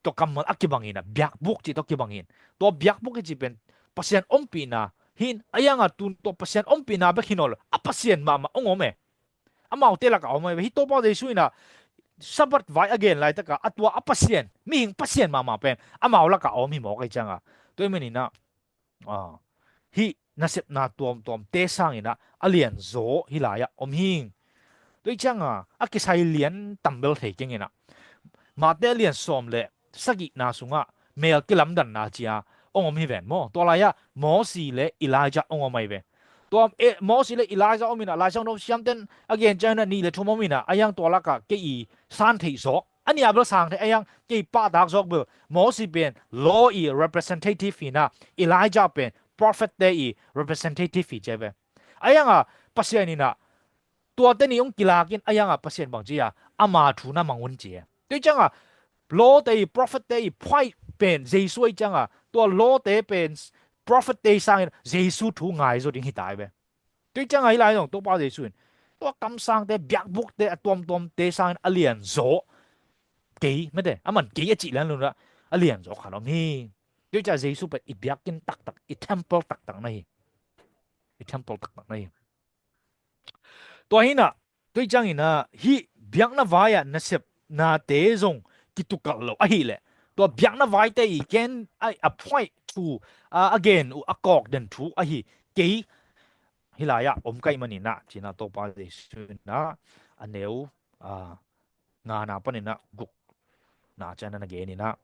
tua kammal a kibangin ah, biakbuk cih tua kibangin. Tua biakbuk i cih pen Pasian ompihna hi in, a iangah tun tua Pasian ompihna bek hi nawn lo, a Pasian mahmah hong om e. Amaute lakah om ahi ve. Hih Topa Jesu in ah Sabbath vai a gen laitaka a tua a Pasian, mihing Pasian mahmah pen amau lakah a om hi mawk ahi ciangah, tua ahih manin ah, ah, hih nasepna tuamtuamte sangin ah a lianzaw hih lai-ah om hi. Tua ahih ciangah a kisai lian tam bel thei keng in ah, Mate a lian sawm le sagihna sungah mel kilamdanna ci-a hong om hi ven maw. Tua lai-ah Mosi le Elijah hong om ahi ve. Tua, eh, Mosi le Elijah om in ah, Lai Siangtho siamten a gen ciangin ah nih le thum om in ah, a iang tua lakah kei i san theih zawk, a nih a bel sang theih, a iang kei pahtak zawk bel, Mosi pen law i representative hi in ah, Elijah pen prophet-te i representative hi ci ahi ve. A iangah Pasian in ah tuate nih hong kilakin, a iangah Pasian bangci a, ama thu na mang un ci e. Tua ahih ciangah lawte i, prophet-te i phuaih pen Jesu ahih ciangah, tua lawte pen, prophet-te i sangin Jesu thu ngai zaw ding hi ta ahi ve. Tua ahih ciangah hih lai zong Topa Jesu in tua kamsangte, biakbukte, a tuamtuamte sangin a lianzaw, kei, mate, aman kei a cih lian lo in ah, a lianzaw khat om hi. Tua ahih ciangah Jesu pen i biakinn taktak, i temple taktak na hi. I temple taktak na hi. Tua hi in ah, tua ahih ciangin ah, hih biakna vai-ah nasepnate zong kitukalh lo ahih leh, tua biakna vaite i gen a, a phuaih thu, a, a gen uh a kawk den thu ahi kei, hih lai-ah om ka hih manin ah, ci in ah Topa Jesu in ah a neu, a, ngana panin ah gukna ciang na na gen in ah,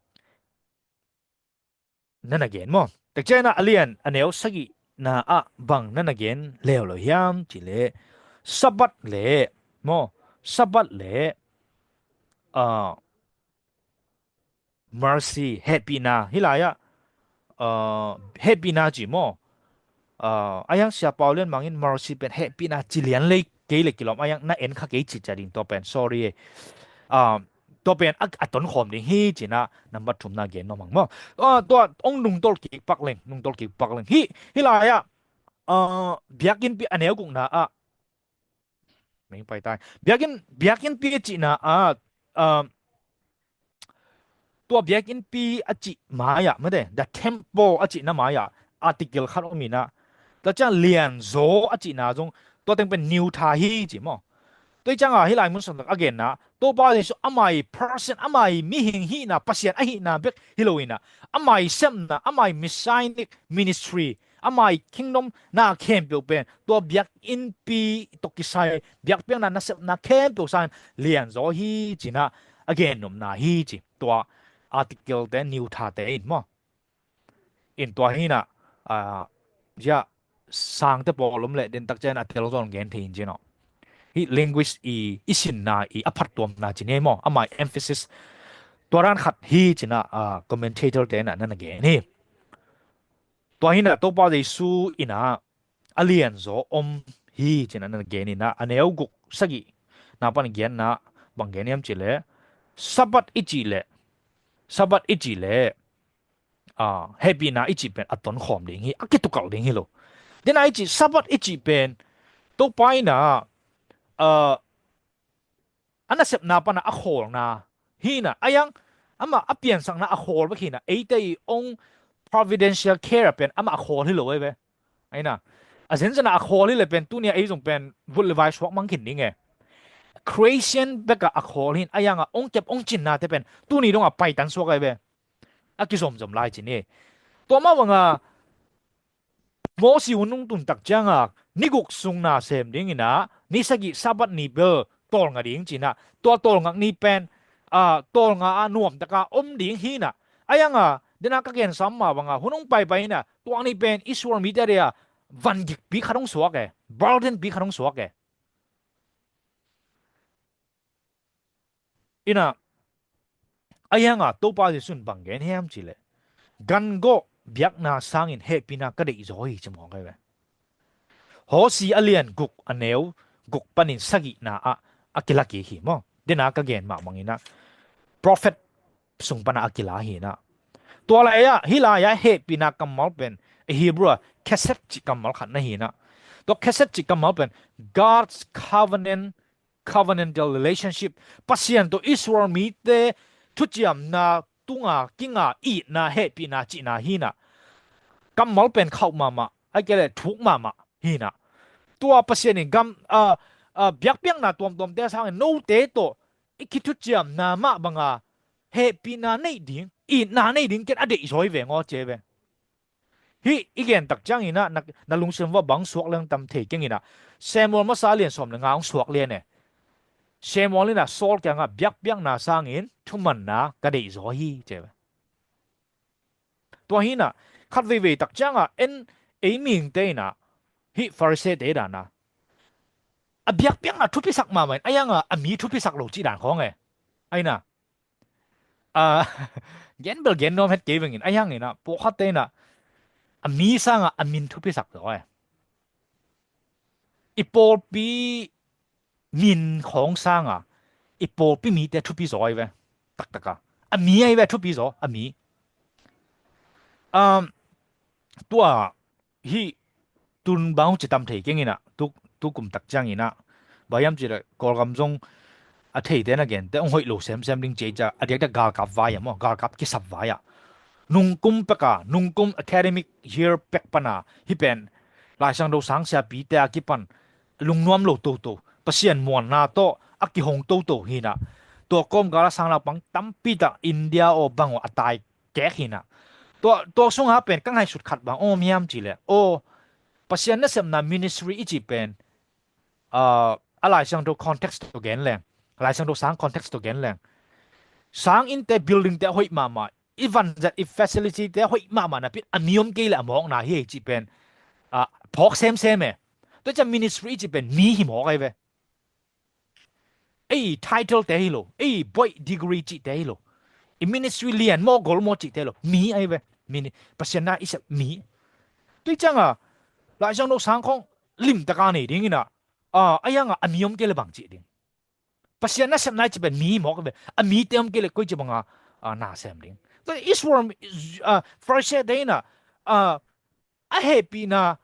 na na gen maw. Tek ciang in ah a lian a neu sagihna ah bang na na gen leuleu hiam cih leh, Sabbath le, maw, Sabbath le, ah, mercy, hehpihna, hih lai-ah, ah, hehpihna ci maw. Ah, a iang Sia Pau Lian Mang in mercy pen hehpihna ci lian lei kei le kilawm, a iang na en kha kei cih ciat ding, tua pen, sorry e. Ah, tua pen a, a tonkhawm ding hi ci in ah, number thumna gen nuam hang maw. Ah, tua hong nungtolh kik pak leng, nungtolh kik pak leng. Hih, hih lai-ah, ah, biakinnpi a neu gukna ah, meng pai tai. Biakinn, biakinnpi a cihna ah, ah, tua biakinnpi a cih mai-ah, mate, the temple a cihna mai-ah article khat om in ah, tua ciang lianzaw a cihna zong, tua teng pen niutha hi ci maw. Tua ahih ciangah hih lai mun sangtak a genna, Topa Jesu ama i person, ama i mihing hihna, Pasian ahihna bek hi lo in ah, ama i sepna, ama i messianic ministry, ama i kingdom na khempeuh pen tua biakinnpi tawh kisai, biakpiakna nasepna khempeuh sangin lianzaw hi ci in ah, a gennopna hi ci. Tua article-te, niuthate in maw. In tua hi in ah, ah, zia sangte pawl om leh, den tak ciang a tel zaw gen thei in ci in aw. Hih linguist i, i sinna i a phattuamna ci ni maw, ama i emphasis. Tua dan khat hi ci in ah, ah, commentator-te in ah na na gen hi. Tua hi in ah Topa Jesu in ah a lianzaw om hi ci in ah na na gen in ah, a neu guk, sagihna pan genna bang gen hiam cih leh, Sabbath i cih leh, Sabbath i cih leh, ah, hehpihna i cih pen a tonkhawm ding hi, a kitukalh ding hi lo. Den a i cih Sabbath i cih pen Topa in ah, ah, a nasepna pan a khawlna hi in ah, a iang amah a piansakna a khawl bek hi in ah, eite i ong providential care pen amah a khawl hi lo ahi ve. Ahi in ah, a zenzen a a khawl hi leh pen tuni a ei zong pen vut le vai suak mang khin ding e. Creation bek a a khawl hi in, a iang a ong kep ong cinnate pen tuni dong a paitan suak ahi ve. A kizomzom lai ci ni. Tua mah bang a Mosi hun hong tun tak ciang a ni guk sung na sem ding in ah, ni sagih Sabbath ni bel tawlnga ding ci in ah, tua tawlngak ni pen, ah, tawlnga a nuam tak a om ding hi in ah, a iang a, den a ka gen sam mah bang a, hun hong paipai in ah, tua ni pen Israel mite a dia van gikpi khat hong suak e, burden pi khat hong suak e. In ah, a iang a Topa Jesu in bang gen hiam cih leh, gan gawh biakna sangin hehpihna ka deih zaw hi ci mawk ahi ve. Hosea a lian guk, a neu guk panin sagihna ah a kila kik hi maw. Den a ka gen mah bang in ah, prophet sung pan a a kila hi in ah. Tua lai ah, hih lai ah hehpihna kammal pen, a Hebrew ah chesed cih kammal khat na hi in ah. Tua chesed cih kammal pen God's covenant covenantal relationship, Pasian tawh Israel mite thuciamna tunga kinga itna hehpihna cihna hi-in ah, kammal pen khauh mahmah, ahih kei leh thuk mahmah hi-in ah, tua Pasian in gam, a, a, biakpiakna tuamtuamte sangin note tawh i kithuciamna mah banga hehpihna neih ding, itna neih ding ken a deihzaw hi veng aw ci hi ve. Hih i gen tak ciangin ah na, na lungsim uah bang suak leng tam thei keng in ah, Samuel masa lian sawm le nga hong suak lian e. Samuel in ah Saul kiangah biakpiakna sangin thumanna ka deihzaw hi ci hi ve. Tua hi-in ah khat veivei tak ciangah en, ei mihingte in ah hih Pharisee-te dan ah a biakpiakna thupisak mahmah in, a iangah a mi thupisak lo cih dan khawng e. Ahi-in ah, a, gen bel gen nuam het kei veng in, a iangin ah pawlkhatte in ah a mi sangah a min thupisak zaw e. I pawlpi min khawng sangah i pawlpi mite thupi zaw ahi ve. Taktak a, a mi ahi ve thupi zaw, a mi. Um, tua hih tun bang hong ci tam thei keng in ah, tu, tu kum tak ciangin ah, bang hiam cih leh Kawlgam zong a theite na gente hong hoih lo semsem ding ci hi. Cia a diakdiak galkap vai a maw, galkap kisap vai a, nungkum pek a, nungkum academic year pek pan a hih pen Laisiangtho sang siapite a kipan lungnuam lo toto, Pasian muanna tawh a kihong toto hi-in ah, tua kawmkal a sang naupang tampi tak India aw bang aw a tai kek hi-in ah, tua, tua sungah pen ka ngaihsut khat bang om hiam cih leh, aw, Pasian nasepna ministry i cih pen, a, a Laisiangtho context tawh gen leng, Laisiangtho sang context tawh gen leng, sang innte, buildingte a hoih mahmah, i vanzat, i facilityte a hoih mahmah napi-in a mi om kei leh a mawkna hi ei cih pen, a, phawk semsem e. Tua ciang ministry i cih pen mi hi mawk ahi ve. Ei titlte hi lo, ei buaih degree cihte hi lo, i ministry lian maw gol maw cihte hi lo, mi ahi ve. Mini-, Pasian na i sep mi. Tua ciangah Laisiangtho sang khawng limtak a nei ding in ah, a, a iangah a mi om kei leh bang ci ding? Pasian nasepna i cih pen mi mawk ve. A mite om kei leh koici banga, a, na sem ding? Tua Israel, a, Pharisee-te in ah, a, a hehpihna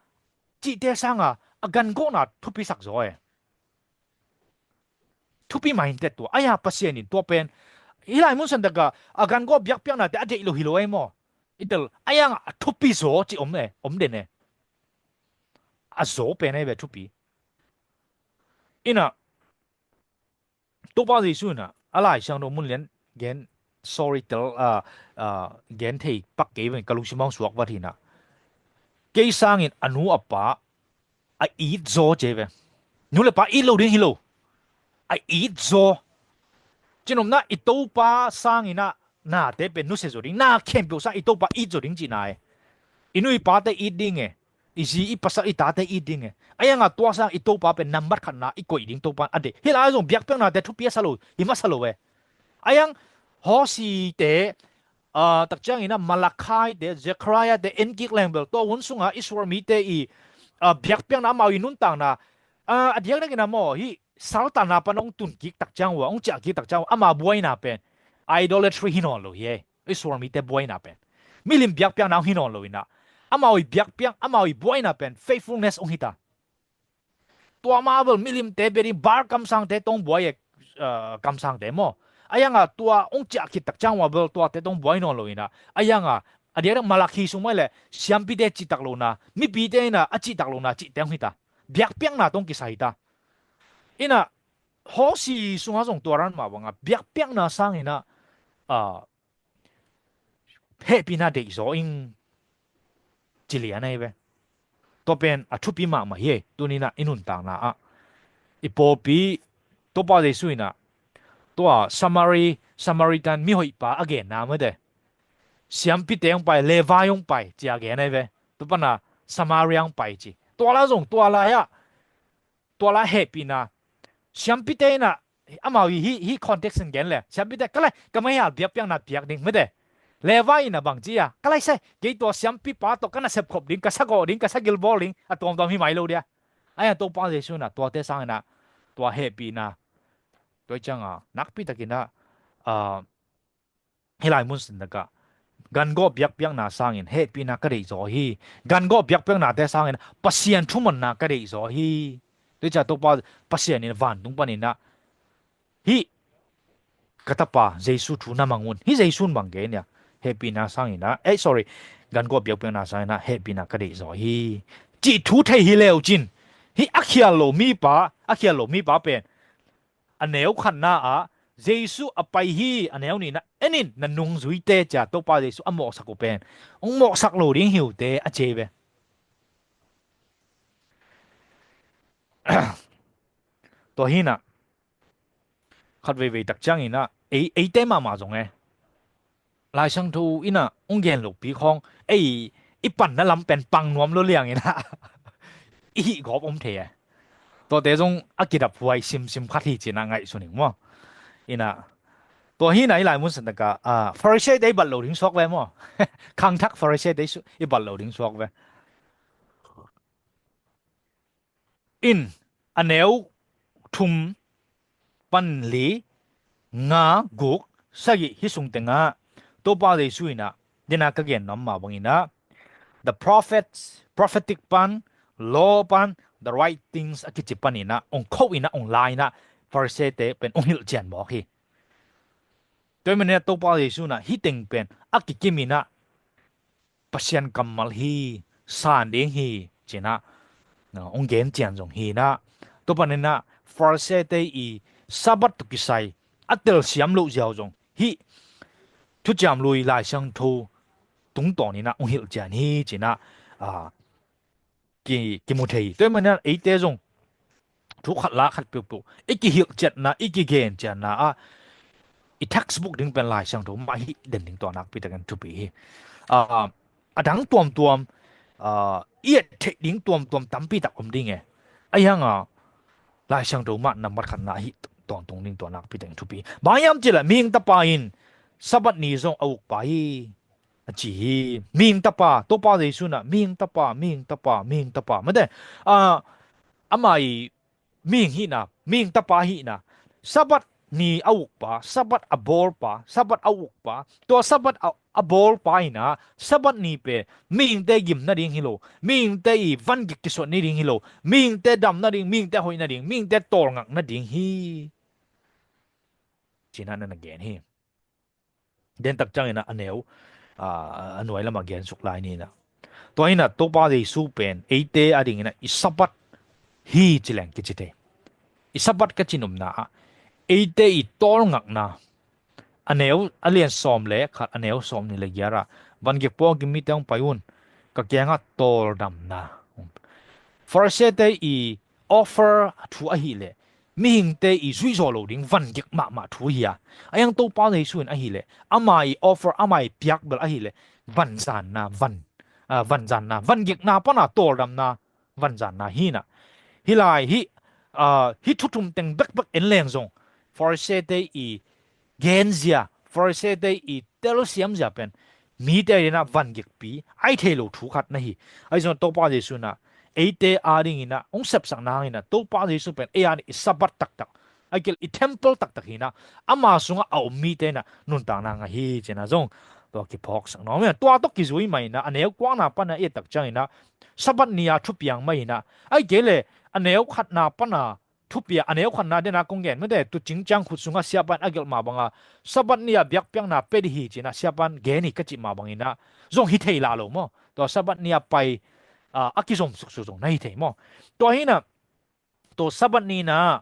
cihte sangah a gangawhna thupisak zaw e. Thupi mah hi inteh tua. Ahi a Pasian in tua pen hih lai mun santak a a gangawh biakpiaknate a deih lo hi lo e maw. I tel, a iangah a thupi zaw cih om e, om den e. A zaw pen ahi ve thupi. In ah, Topa Jesu in ah, a Laisiangtho mun lian gen, sorry, tel, a, a, gen thei pak kei veng, ka lungsim ah hong suak vat hi-in ah, kei sangin a nu a pa a it zaw ci hi ve. Nu le pa it lo ding hi lo, a it zaw. Cinopna, i Topa sangin ah nate pen nusia zaw ding, na khempeuh sang i Topa it zaw ding cihna e. I nu i pate it ding e, i zi i pasal i tate it ding e. A iangah tua sang i Topa pen nambat khatna i koih ding Topa a deih. Hih lai zong biakpiaknate thupi a sa lo, hi masa lo e. A iang Hosea-te, a, tak ciangin ah Malachi-te, Zechariah-te en kik leng bel tua hun sungah Israel mite i, a, biakpiakna, amau i nuntakna, a, a diakdiakin ah maw, hih saltanna pan hong tun kik tak ciang uh a, hong ciah kik tak ciang uh a, ama buaina pen idolatry hi nawn lo hi e. Israel mite buaina pen milim biakpiakna hong hi nawn lo in ah, amau i biakpiak, amau i buaina pen faithfulness hong hi ta. Tua mah bel milimte bia ding, Baal kamsangte tawh hong buai e, a, kamsangte maw. A iangah tua hong ciah khit tak ciang uh a bel tuate tawh hong buai nawn lo in ah, a iangah a diakdiak Malachi sung mah leh siampite cihtak lohna, mipite in ah a cihtak lohna cihte hong hi ta. Biakpiakna tawh hong kisa hi ta. In ah, Hosea sungah zong tua dan mah bangah biakpiakna sangin ah, a, hehpihna deihzaw ing ci lian ahi ve. Tua pen a thupi mahmah hi e. Tuni-in ah i nuntakna ah, i pawlpi, Topa Jesu in ah tua Samari, Samaritan mihoihpa a genna mah te, siampite hong pai, Levi hong pai ci a gen ahi ve. Tua pan ah Samaria hong pai ci. Tua lai zong tua lai ah, tua lai hehpihna, siampite in ah, amau hi, hi, hi context in gen leh, siampite, ka lai, ka maial biakpiakna piak ding mah te. Levi in ah bang ci a, ka lai sai, kei tua siampipa tawh ka nasep khop ding, ka sagawh ding, ka sagil bawl ding, a tuamtuam hi mai lo dia. A iang Topa Jesu in ah tuate sangin ah tua hehpihna, tua ciangah nakpi takin ah, a, hih lai mun santak ah gangawh biakpiakna sangin hehpihna ka deihzaw hi. Gangawh biakpiaknate sangin Pasian thumanna ka deihzaw hi. Tua ciang Topa Pasian in vantung panin ah Hih ka tapa Jesu thu na mang un. Hih Jesu in bang gen hiam? Hehpihna sangin ah, eh, sorry, ganguah biakpiakna sangin ah hehpihna ka deih zaw hi, cih thu thei hi leu cin, hih a khial lo mipa, a khial lo mipa pen a neu khatna ah Jesu a pai hi, a neu nihna, en in, na nungzuite, ci-a Topa Jesu a mawhsak uh pen hong mawhsak lo ding hi uh teh, a ci hi ve. Tua hi-in ah khat veivei tak ciangin ah ei, eite mahmah zong e, Lai Siangtho in ah hong gen lopi khawng ei i panna lam pen pang nuam lo liangin ah i hih gawp om thei e. Tuate zong a kidaphuai simsim khat hi ci-in ah ngaihsun ing maw. In ah, tua hi-in ah i laimun santak ah, ah, Pharisee-te i bat loh ding suak ve maw. Khangthak Pharisee-te i su-, i bat loh ding suak ve. In, a neu thum pan li, nga, guk, sagih, hih sung teng ah Topa Jesu in ah, den a ka gen nuam mah bangin ah, the prophets, prophetic pan, law pan, the writings a kici panin ah hong kho in ah, hong la in ah, Pharisee-te pen hong hilhcian mawk hi. Tua ahih manin ah Topa Jesu in ah hih teng pen a kikim in ah Pasian kammal hi, san ding hi, ci-in ah, no, hong gen cian zong hi-in ah, tua panin ah Pharisee-te i Sabbath tawh kisai a telsiam loh ziau zong hih Thuciam Lui Lai Siangtho tungtawn in ah hong hilhcian hi, ci-in ah, ah, ki, kimu thei. Tua ahih manin ah eite zong thu khat la khat peuhpeuh i kihilhciatna, i kigenciatna ah i textbook ding pen Lai Siangtho mah hi den ding tua nakpi takin thupi hi. Ah, a dang tuamtuam, ah, i et theih ding tuamtuam tampi tak om ding e. Ahi hang a Lai Siangtho mah nambat khatna hi tawntung ding tua nakpi takin thupi hi. Bang hiam cih leh mihing tapa in Sabbath ni zong a ukpa hi, a ci hi. Mihing tapa, Topa Jesu in ah mihing tapa, mihing tapa, mihing tapa, mate, ah, ama i mihing hihna, mihing tapa hihna, Sabbath ni a ukpa, Sabbath a bawlpa, Sabbath a ukpa, tua Sabbath a, a bawlpa in ah Sabbath ni pen mihingte gim nading hi lo, mihingte i vangik kisuah nading hi lo, mihingte dam nading, mihingte hoih nading, mihingte tawlngak nading hi, ci-in ah na na gen hi. Den tak ciangin ah a neu, ah, a nuai lamah gensuk lai ni in ah, tua hi-in ah Topa Jesu pen eite adingin ah i Sabbath hi ci leng kici thei. I Sabbath ka ci nopna ah eite i tawlngakna, a neu, a lian sawm le khat, a neu sawmnih le giat ah, vangik pawl a gim mite hong pai un, ka kiangah tawldamna. Pharisee-te i offer thu ahih leh mihingte i zuihzawh loh ding vangik mahmah thu hi a. Ahi hang Topa Jesu in ahih leh ama i offer, ama i piak bel ahih leh vanzanna, van, ah, vanzanna, vangikna pan a tawldamna, vanzanna hi-in ah, hih lai hih, ah, hih thu thum teng bekbek en leng zong Pharisee-te i genzia, Pharisee-te i telsiamzia pen mite adingin ah vangikpi, a hi thei lo thu khat na hi. Ahi zong Topa Jesu in ah eite adingin ah hong sepsakna hangin ah Topa Jesu pen ei adingin i Sabbath taktak, a gil i temple taktak hi-in ah, ama sungah a om mite in ah nuntakna ngah hi, ci-in ah zong tua kiphawksak nuam hi. Tua tawh kizui mah in ah a neu kuana pan a i et tak ciangin ah Sabbath ni a thupiang mah in ah, ahih kei leh a neu khatna pan a thupiak, a neu khatna den a kong gen mate, tuucing ciang khut sungah siapa in a gelh mah bang a, Sabbath ni a biakpiakna pia ding hi, ci-in ah siapa in gen hi ka cih mah bangin ah zong hi thei lah lo maw. Tua Sabbath ni a pai, ah, a kizom suksuk zong na hi thei maw. Tua hi-in ah tua Sabbath ni-in ah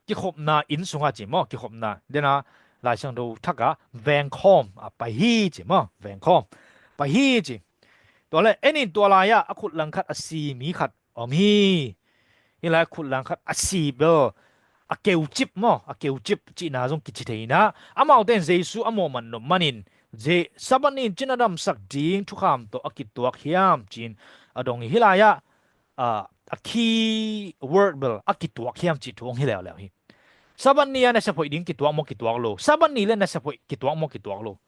kikhopna inn sungah ci maw, kikhopna, den a Lai Siangtho thak ah vengkhawm ah pai hi ci maw, vengkhawm pai hi ci. Tua leh en in, tua lai-ah a khut langkhat a si mi khat om hi. Hih lai khut langkhat a si bel a keucip maw, a keucip cihna zong kici thei-in ah, amaute in Jesu a mawhman nop manin, Je-, Sabbath ni in cina damsak ding thukham tawh a kituak hiam ci-in a dong hi. Hih lai-ah, ah, a key word bel a kituak hiam cih thu hong hi leuleu hi. Sabbath ni a nasep hoih ding kituak maw, kituak lo? Sabbath ni le nasep hoih kituak maw, kituak lo?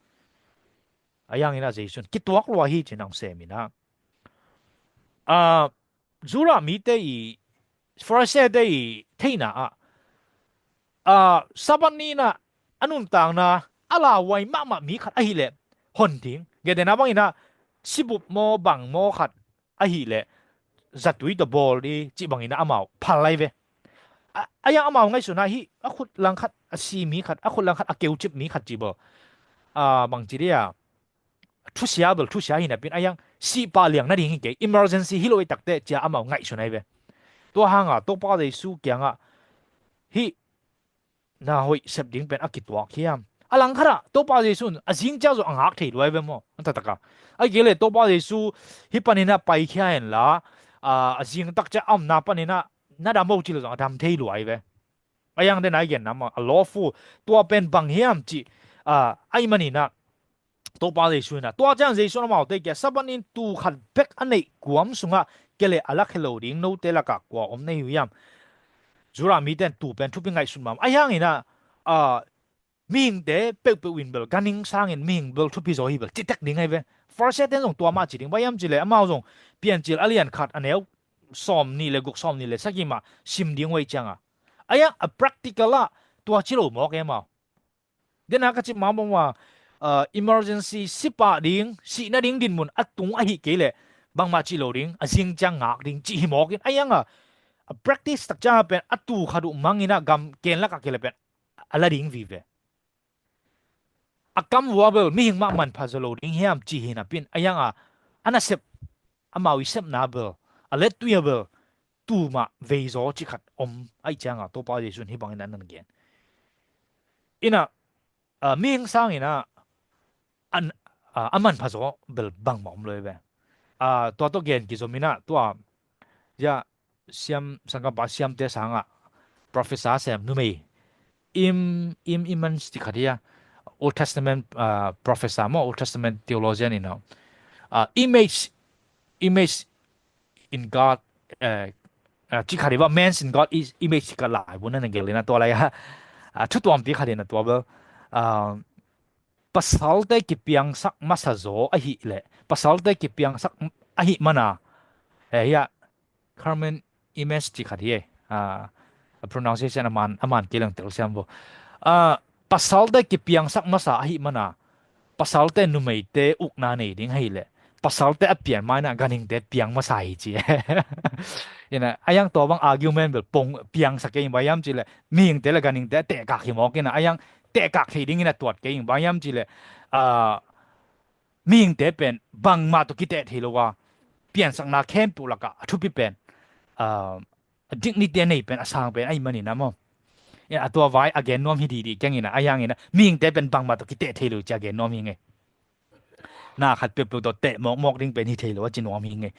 Ahi hangin ah Jesu in kituak lua hi ci-in hong sem in ah, ah, Judah mite i, Pharisee-te i theihna ah, ah, Sabbath ni-in ah a nuntakna a lauhuai mahmah mi khat ahih leh hon ding, gen den a bangin ah sibup maw bang maw khat ahih leh zatui tawh bawl ding cih bangin ah amau phal lai ve. A, a yang amau ngaihsun a hih a khut langkhat a si mi khat, a khut langkhat a keucip mi khat ci bel, a, bangci dia, thusia bel thusia hi napi-in a yang sihpah liang nading hi kei, emergency hi lo hi takteh ci-a amau ngaihsun ahi ve. Tua hanga Topa Jesu kiangah hih na hoih sep ding pen a kituak hiam? A langkhatah Topa Jesu in a zing ciang zong a ngak thei lua hi ve maw? A taktak a, a kei leh Topa Jesu hih panin a paikhia henla, a, a zing tak ciang a omna panin a na dam o ci leh zong a dam thei lua hi ve. A yang den a i genna mah a lawful, tua pen bang hiam cih, a, ahih manin a Topa Jesu in a, tua ciang Jesu in amaute kiangah Sabbath ni-in tuu khat bek a neih kuam sungah kia leh a lakhia lo ding note lakah kua om na hi uh hiam? Judah mite in tuu pen thupi ngaihsut mahmah. Ahi hangin a, a, mihingte peuhpeuh in bel ganhing sangin mihing bel thupi zaw hi bel ci tek ding ahi ve. Pharisee-te in zong tua mah ci ding. Bang hiam cih leh amau zong Piancil a lian khat a neu sawm nih le guk, sawm nih le sagih mah sim ding uh ahih ciangin a, ahi hang a practical ah tua ci lo mawk e amau. Dena ka cih mah bang a, a, emergency sihpah ding, sih nading dinmun a tung ahih kei leh bangmah cih lo ding, a zing ciang ngak ding cih hi mawk in, ahi hang a, a practice tak ciang a pen a tuu khat uh mangin a gam ken lakah kia leh pen a la ding vive. A kam vua bel mihing mah manpha zaw lo ding hiam cih hi napi-in, ahi hang a, a nasep, amau i sepna bel, a lettui a bel tuu mah vei zaw cih khat om ahih ciangin Topa Jesu in hih bangin a na gen. In a, a, mihing sangin a, an, a, a manpha zaw bel bangmah om lo hi ve. A, tua tawh gen kizom in a, tua, ya, siam, sanggampa siamte sangah professor sem numei, Im, Im Emmons ci khat hi a, Old Testament, a, professor maw, Old Testament theologian in a, a, image, image in God, eh, a, ci khat hi va, man's in God is image ci khat lai bu na na gelh in a, tua lai a, a, thu tuampi khat in a tua bel, a, pasalte kipiangsak masa zaw ahih leh, pasalte kipiangsak ahih mana, eh, hiah, Carmen Imes ci khat hi e. Ah, a pronunciation a man, a man kei leng telsiam vo. Ah, pasalte kipiangsak masa ahih mana, pasalte numeite ukna nei ding ahih leh, pasalte a pian ma-in a ganhingte piang masa hi ci. In a, ahi hang tua bang argument bel pong piangsak kei ing, bang hiam cih leh mihingte le ganhingte a tehkak hi mawk in a, ahi hang tehkak thei dingin a tuat kei ing, bang hiam cih leh, ah, mihingte pen bangmah tawh kiteh thei lo a, piansakna khempeuh lakah a thupi pen, ah, a dignity a nei pen, a sang pen ahih manin a maw. A tua vai a gen nuam hi didi keng in a, ahi hangin a mihingte pen bangmah tawh kiteh thei lo ci a gen nuam hi ing e. Na khat peuhpeuh tawh teh mawkmawk ding pen hi thei lo a ci nuam hi ing e.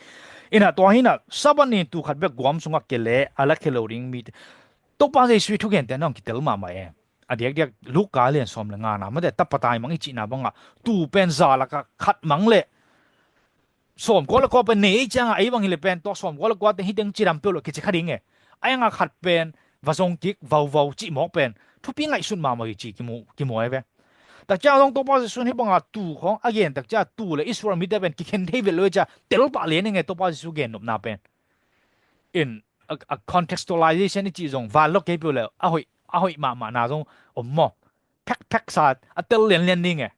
In a tua hi in a Sabbath ni tuu khat bek kuam sungah kia leh a lakhia lo ding mite, Topa Jesu i thugente na hong kitel mahmah e. A diakdiak Luka lian sawm le ngana mate, tapa taimang i cihna bangah tuu pen za lakah khat mang leh sawmkua le kua pen nei ei ciangah, ei bang hi leh pen tua sawmkua le kua teng hi teng cidam peuh lo kici kha ding e. Ahi hangah khat pen va zong kik vauvau cih mawk pen thupi ngaihsut mahmah hi ci kimu, kimu ahi ve. Tak ciang zong Topa Jesu in hih banga tuu khawng a gen tak ciang tuu le Israel mite pen kikhen thei vet lo hi ciang tel pah lian ing e Topa Jesu gennopna pen. In a, a contextualization i cih zong van lo kei peuh le a hoih, a hoih mahmahna zong om maw. Phekphek sa a tel lianlian ding e.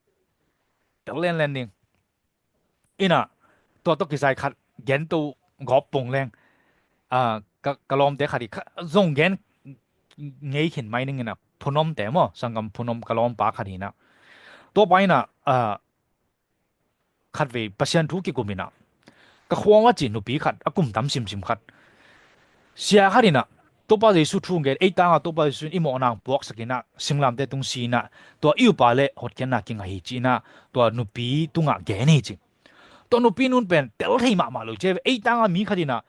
Tel lianlian ding. In a, tua tawh kisai khat gento gawp pong leng. Ah, ka, ka lawmte khat hi kha, zong gen ngei khin mai ning in a, Phunomte maw, sanggam Phunom ka lawmpa khat hi in a. Tua pa in a, ah, khatvei Pasian thu kikum in a, ka khua-ah a ci nupi khat, a kum tam simsim khat, sia khat in a, Topa Jesu thu gen, ei tangah Topa Jesu in i mawhna hong puaksak in a, singlamteh tung si in a, tua i upa le hotkhiatna kingah hi ci in a, tua nupi tungah gen hi ci. Tua nupi nun pen tel thei mahmah lo ci, ei tangah mi khat in a,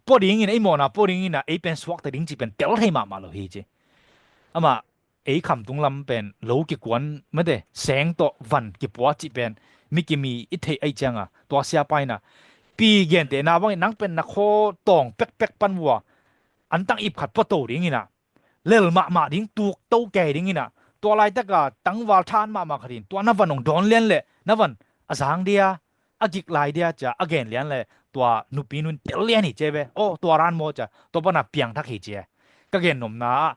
pua ding in a, i mawhna pua ding in a, ei pen suakta ding ci pen tel thei mahmah lo hi ci. Amah ei khamtung lam pen lo kikuan mate, seng tawh van kipua cih pen mi kimi i theih ahih ciangah, tua siapa in a, pi gentehna bangin nang pen na khaw tawng pekpek pan vua, antang ip khat pua to ding in a, lel mahmah ding, tuk to kei ding in a, tua laitaka tangval than mahmah khat in tua na van hong dawn lian leh na van a zang dia, a gik lai dia ci-a a gen lian leh tua nupi nun tel lian hi ci ve. Aw, tua ran maw ci-a tua pana piangthak hi ci e. Ka gennopna ah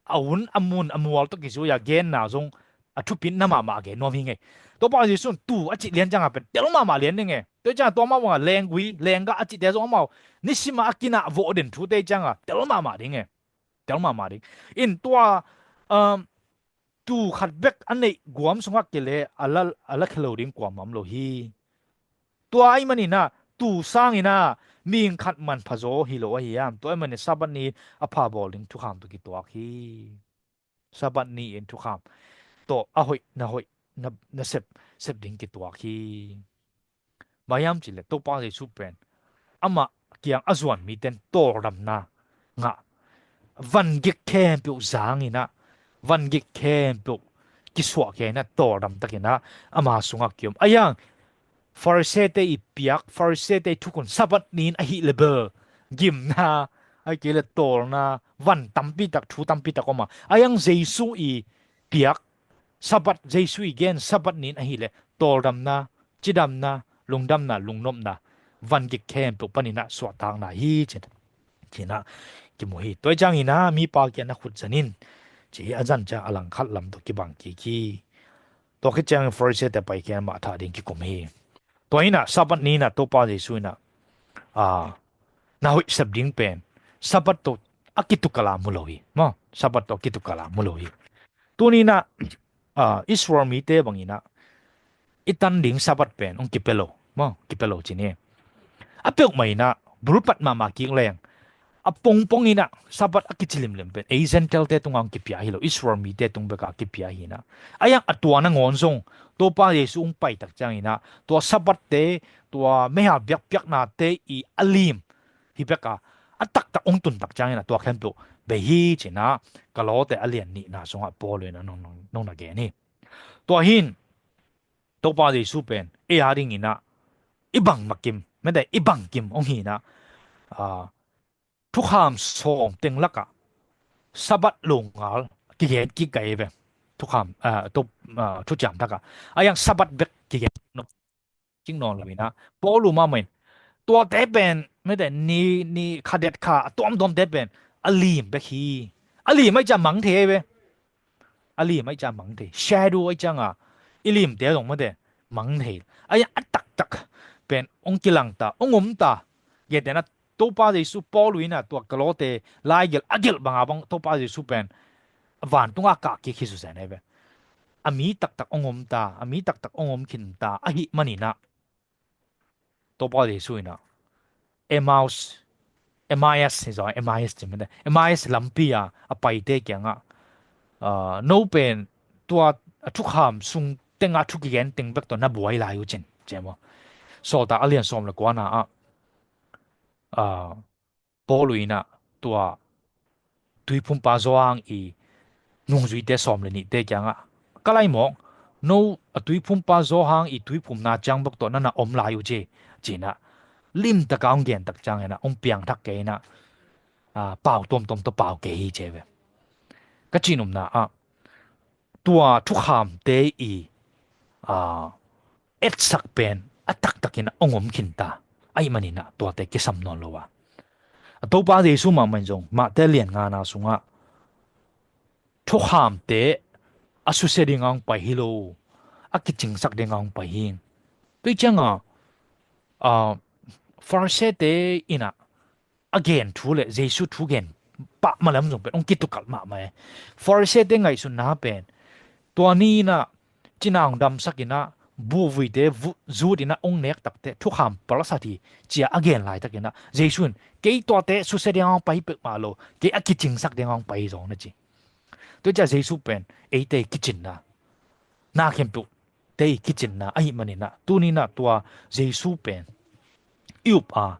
a hun, a mun, a mual tawh kizui-a genna zong a thupitna mahmah a gen nuam hi ing e. Topa Jesu in tuu a cih lian ciangah pen tel mahmah lian ding e. Tua ciangah tua mah bangah lenggui, lenggah a cihte zong amau nisimah a kinah vawh den thute ciangah tel mahmah ding e. tel mahmah ding. In tua, um, tuu khat bek a neih guam sungah kei leh a la, a la khia lo ding kuamah om lo hi. Tua ahih manin ah tuu sangin ah mihing khat manpha zaw hi lo ahi hiam? Tua ahih manin Sabbath ni a pha bawl ding thukham tawh kituak hi. Sabbath ni-in thukham tawh a hoih na hoih na, na sep, sep ding kituak hi. Bang hiam cih leh Topa Jesu pen amah kiang a zuan mite in tawldamna ngah, van gik khempeuh zangin ah, van gik khempeuh kisuahkhia in ah, tawldam takin ah ama sungah kiom. Ahi hang Pharisee-te i piak, Pharisee-te i thukhun Sabbath ni-in ahih leh bel gimna, ahih kei leh tawlna, van tampi tak, thu tampi tak om a. Ahi hang Jesu i piak, Sabbath, Jesu i gen Sabbath ni-in ahih leh tawldamna, cidamna, lungdamna, lungnopna, van gik khempeuh panin ah suahtakna hi ci-in, ci-in ah kimu hi. Tua ahih ciangin ah mipa kiang na khut zan in, ci hi. A zan ciang a langkhat lam tawh kibang kik hi. Tua khit ciangin Pharisee-te pai khia in amah thah ding kikum hi. Tua hi-in ah Sabbath ni-in ah Topa Jesu in ah, ah, na hoih sep ding pen Sabbath tawh a kitukal a mu lo hi. Maw, Sabbath tawh a kitukal a mu lo hi. Tuni-in ah, ah, Israel mite bangin ah i tan ding Sabbath pen hong kipia lo. Maw, kipia lo ci ni. A peuhmah in ah bulpat mahmah kik leng, a pongpong in ah Sabbath a kici limlim pen ei Gentile-te tungah hong kipia hi lo, Israel mite tung bekah kipia hi-in ah. Ahi hang a tua nangawn zong Topa Jesu hong pai tak ciangin ah tua Sabbath-te, tua meihal biakpiaknate i a lim hi bekah a taktak hong tun tak ciangin ah tua khempeuh bei hi ci-in ah Galatians a lian nihna sungah Paul in ah nong, nong, nong na gen hi. Tua hi-in Topa Jesu pen ei a dingin ah i bangmah kim, mete, i bangkim hong hi-in ah, ah, thukham sawm teng lakah Sabbath longal kigen kik kha hi ve. Thukham, ah, thu, ah, thuciam thakah. Ahi hang Sabbath bek kigen kik nawn lo-in ah, Paul mahmah in tuate pen, mete, ni, ni kha det kha a tuamtuamte pen a lim bek hi. A lim ahih ciang mang thei hi ve. A lim ahih ciang mang thei. Shadow ahih ciangin i limte zong, mete, mang thei. Ahi hang a taktak pen hong kilang ta, hong om ta. Gentehna Topa Jesu, Paul in ah tua Galatians laigelh a gelh banga bang Topa Jesu pen vantung ah kah kik hi susen hi ve. A mi taktak hong om ta, a mi taktak hong om khin ta ahih manin ah Topa Jesu in ah Emmaus, M I S hi zaw, M I S ci mete, M I S lampi a a paite kiangah, ah, no pen tua a thukham sung tengah thu kigen teng bek tawh na buai lai uh cin, ci maw. Sawltak a lian sawm le kuana ah, ah, Paul in ah tua tuiphumpa Johan i nungzuite sawm le nihte kiangah, ka laimawk, no a tuiphumpa Johan i tuiphumna ciang bek tawh na na om lai uh ci, ci-in ah limtaka hong gen tak ciangin ah hong piangthak kei in ah, ah, pau tuamtuam tawh pau kei hi ci hi ve. Ka cih nopna ah tua thukhamte i, ah, etsak pen a taktakin a hong om khinta ahih manin ah tuate kisam nawn lo a. A Topa Jesu mahmah in zong Mate lian ngana sungah thukhamte a susia dingin hong pai hi lo, a kicingsak dingin hong pai hi. Tua ciangin, ah, Pharisee-te in ah a gen thu le Jesu thu gen pah malam zong pen hong kitukalh mahmah e. Pharisee-te ngaihsutna pen tua ni in ah cina hong damsak in ah buhvuite vu-, zut in ah hong nek takteh thukham palsat hi, ci-a a gen laitakin ah Jesu in kei tuate susia dingin hong pai hi peuhmah lo, kei a kicingsak dingin hong pai hi zong na ci. Tua ciah Jesu pen eite kicinna, na khempeuhte kicinna ahih manin ah tuni in ah tua Jesu pen i up a,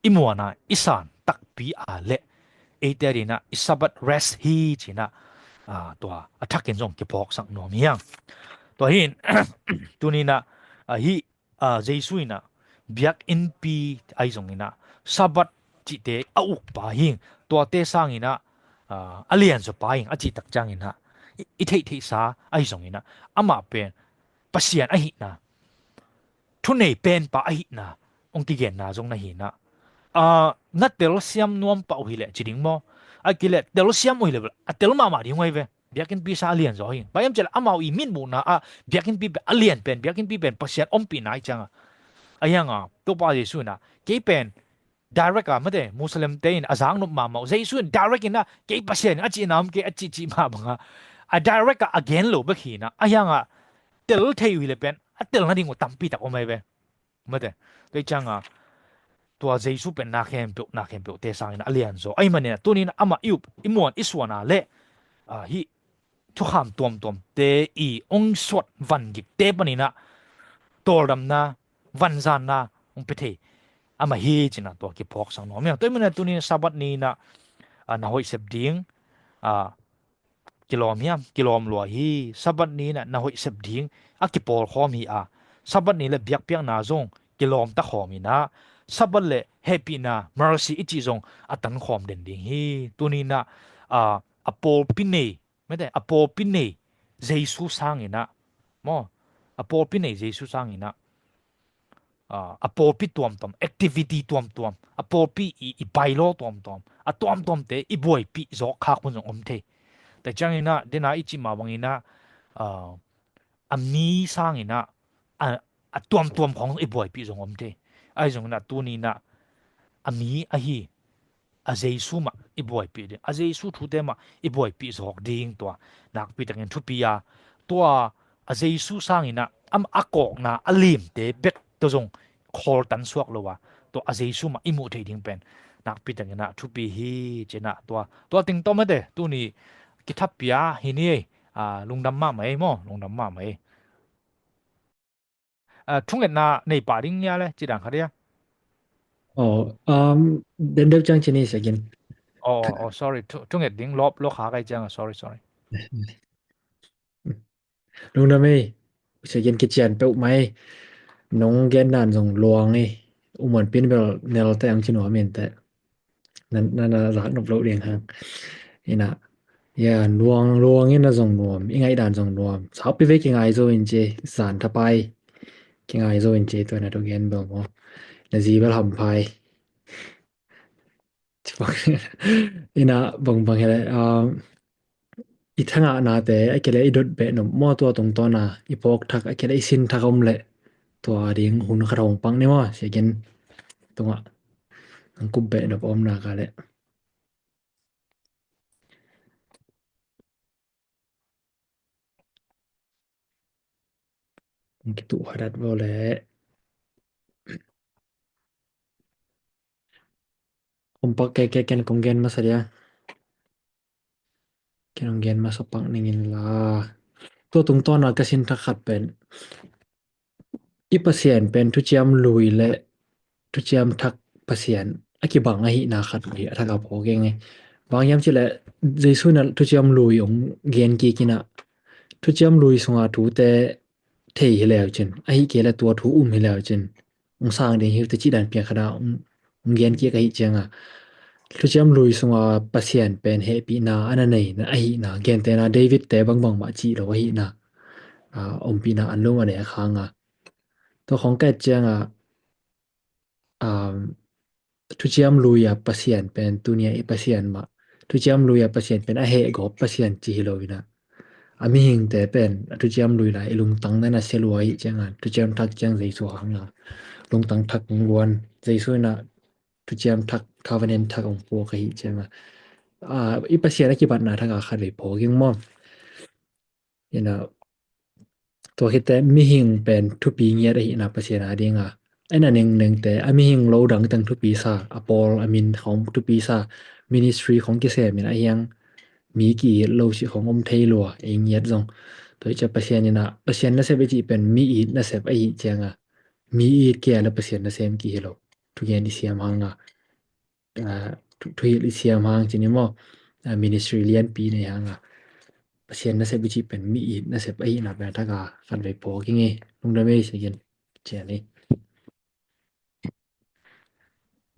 i muan a, i san takpi a leh eite adingin ah i Sabbath rest hi ci-in ah, ah, tua a thakin zong kiphawksak nuam hi hang. Tua hi-in tuni in ah, ah, hih, ah, Jesu in ah biakinnpi ahi zongin ah Sabbath cihte a ukpa hi. Tuate sangin ah, ah, a lianzawpa hi a cih tak ciangin ah i, i theihtheihsa ahi zongin ah amah pen Pasian ahihna, thunei penpa ahihna hong kigenna zong na hi in ah, ah, na telsiam nuam pah uh hileh ci ding maw? Ahih kei leh telsiam uh hileh a tel mahmah ding uh ahi ve. Biakinnpi sa a lianzaw hi. Bang hiam cih leh amau i mitmuhna ah biakinnpi pen a lian pen, biakinnpi pen Pasian ompihna ahih ciangin ah, ahi hang a, Topa Jesu in ah kei pen direct a, mate, Muslim te in a zaknop mahmah uh, Jesu in direct in a, "Kei Pasian in a cihna om kei," a cih cih mah bang a, a direct a a gen lo bek hi na, a hiang a tel thei uh hi le pen a tel nading uh tampi tak om ahi ve. Mate, tua i ciang a, tua Jesu pen na khempeuh, na khempeuh te sang in a lian zaw. Ahih manin a tuni in a amah i up, i muan, i suan a le, a, hih thukham tuamtuam te i ong suat van gik te panin a tawldamna, vanzanna ong pe thei amah hi ci-in a tua kiphawksak nuam hi hang. Tua ahih manin a tuni in a Sabbath ni in a, a, na hoih sep ding, a, kilawm hiam? Kilawm lua hi. Sabbath ni in a na hoih sep ding a kipawl khawm hi a, Sabbath ni le biakpiakna zong kilawm ta khawm in a, Sabbath le hehpihna, mercy i cih zong a tan khawm den ding hi. Tuni in a, a, a pawlpi nei, mate, a pawlpi nei Jesu sang in a, maw, a pawlpi nei Jesu sang in a, a, a pawlpi tuamtuam, activity tuamtuam, a pawlpi i, i bylaw tuamtuam, a tuamtuamte i buaipih zawk khak hun zong om thei. Tua ciang in a, den a i cih mah bang in a, a, a mi sang in a, a, a tuamtuam khawng i buaipih zong om thei. Ahi zong in a tuni in a, a mi ahi, a Jesu mah i buaipih ding, a Jesu thute mah i buaipih zawk ding, tua nakpi takin thupi a, tua a Jesu sang in a, am, a kawkna a limte bek tawh zong khawltan suak lo a, tua a Jesu mah i muh theih ding pen nakpi takin a thupi hi ci-in a, tua, tua teng tawh mate, tuni kithapiak hi ni ei, a, lungdam mahmah ei maw, lungdam mahmah ei. A, thungetna nei pah ding nia le, ci dan khat ia. Oh, um, den deuh ciang ci ni, Sia Gin. Oh, oh, sorry, thu, thunget ding, lawp, lawp kha kai ciang, sorry, sorry. Lungdam ei, Sia Gin, kician peuhmah ei. Nong gen dan zong luang ei. U Muan Pin bel nel teh ang ci nuam in teh. Na, na, na zak nop loh ding hang. Ina, ya, luang, luang in a zong nuam, i ngaih dan zong nuam. Saupi vei kingai zo in ci, zan thapai kingai zo in ci, tua na tua gen bel maw. Na zi bel hamphai. Ina, bang, bang hi leh, um, i thangahnate a kei leh i dot beh nop maw, tua tungtawn a i phawk thak a kei leh i sin thak om leh, tua ding hun khat hong pang ni maw, Sia Gin tungah ang kup beh nop om nak leh. Ang kituh hadat bo leh. Kong pak kei, kei, ken kong gen masa dia. Ken kong gen masa pak ning in la. Tua tungtawn a ka sin thak khat pen, i Pasian pen thuciam lui le thuciam thak Pasian a kibang ahihna khat uh hi a thak a phawk ing ei. Bang hiam cih leh Jesu in a thuciam lui hong gen kik in a, thuciam lui sunga thute thei hi leu cin, ahih kei leh tua thu um hi leu cin, hong sang ding hi uh teh cih dan piang khat a hong, hong gen kik ahih ciang a, thuciam lui sunga Pasian pen hehpihna a na nei ahihna, gentehna David te bangbang mah cih lo ahihna, a, ompihna an lo a nek hang a. Tua khawng ka et ciang a, um, thuciam lui a Pasian pen tuni a i Pasian mah, thuciam lui a Pasian pen a hehgawp Pasian ci hi lo in a, a mihingte pen a thuciam lui lai i lungtang na na sia lua ahih ciang a, thuciam thak ciang Jesu hang a lungtang thak hong guan, Jesu in a thuciam thak, covenant thak hong puak ahih ciang a, a, i Pasian a kipatna thak a khat vei phawk ing maw. Ina, tua khit teh mihing pen thupi ngiat ahihna Pasian a ding a, a na nengnengte, a mihing lo dang teng thupi sa, a pawl a min khawng thupi sa, ministry khawng kisem in a hiang mi ki-it lo cih khawng om thei lua, ei ngiat zong. Tua hi ciah Pasian in a, Pasian nasep i cih pen mi it nasep ahih ciang a, mi it kei a leh Pasian nasem ki hi lo. Thugen i siam hang a, a, thu, thuhilh i siam hang ci ni maw, a, ministry lianpi nei hang a, Pasian nasep i cih pen mi it nasep ahihna pen a thak a khat vei phawk ing ei. Lungdam ei, Sia Gin. Cian ei.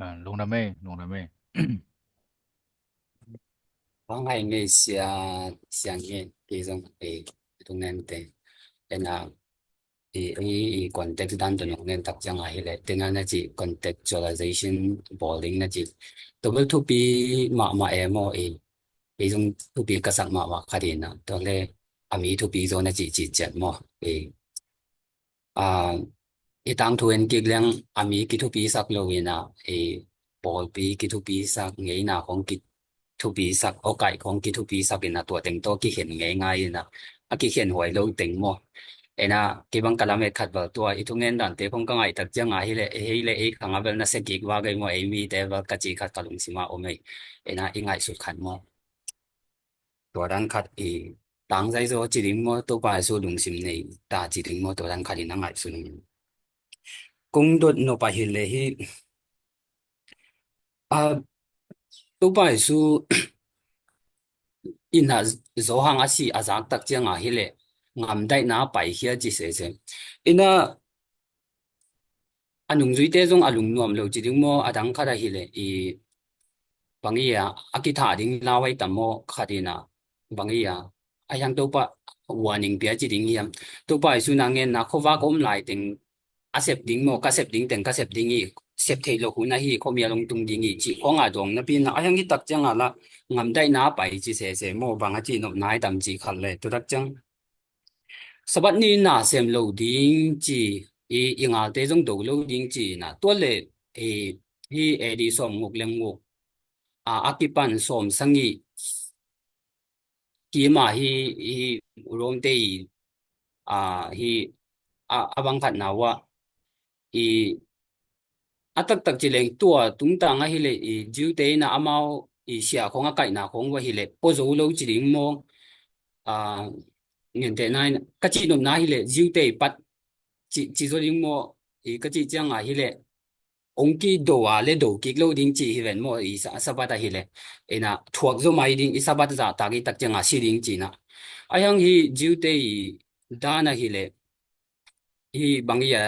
A, lungdam ei, lungdam ei. Hong hai ngei, Sia, Sia Ngen, kei zong ei, tung nen te. Ena, i, i, i context dan tawh nong ngen tak ciang a hi leh, tena na ci contextualization bawl ding na ci. Tua bel thupi mahmah e maw, i, kei zong thupi ka sak mahmah khat hi na. Tua leh a mi thupi zaw na ci ci ciat maw, i, a, i tangthu en kik leng a mi kithupisak lo hi na, i, pawlpi kithupisak, ngeina khong kithupisak, awkaih khong kithupisak in a, tua teng tawh kikhen ngeingai in a, a kikhen huai lo teng maw. Ena, kei bang ka lamet khat val tua i thungen dante khong ka ngaih tak cianga hi leh, ei hei leh ei khang a vel na se kik va gei maw, ei mite val ka ci khat ka lungsim a om ei. Ena, i ngaihsut khat maw. Tua dan khat i tangzai zaw ci ding maw, Topa Jesu lungsim nei ta ci ding maw, tua dan khat i na ngaihsun. Kong dot nop ahih leh hi, a, Topa Jesu in a Johan a si a zak tak cianga hi leh, ngamdaihna a paikhia ci sese. Ina, a nungzuite zong a lungnuam lo ci ding maw, a dang khat ahih leh, i, bang i a, a kithah ding lau ai tam maw, khat in a, bang i a, a hiang Topa warning pia ci ding hiam. Topa Jesu na ngenna khuavak om lai teng, a sep ding maw, ka sep ding teng, ka sep ding i, sep theih lo hun ahi, khuamial hong tung ding i, cih khong a dawng napi in a, a hiang hi tak cianga la, ngamdaihna a pai ci sese maw, bang a ci nopna ai tam ci khat leh, tu tak ciang. Sabbath ni na sem lo ding ci, i, i ngalte zong do lo ding ci na, tua leh, i, hi A D sawm nguk le nguk, a, a kipan sawm sagih, kima hi, hi Rome te i, a, hi, a, a bang khat na uh a, i, a taktak ci leng tua tungtang ahih leh i Jew te in a amau i sia khong a kaihna khong uh ahih leh pua zo lo ci ding maw, a, ngente na in ka ci nopna ahih leh Jew te i pat ci, ci zo ding maw, i ka ci cianga hi leh ong kido a le do kik lo ding ci hi ven maw, i sa-, Sabbath ahih leh. Ina thuak zo mai ding i Sabbath zahtak i tak cianga si ding ci na. A hiang hi Jew te i dan ahih leh, hi bang i a,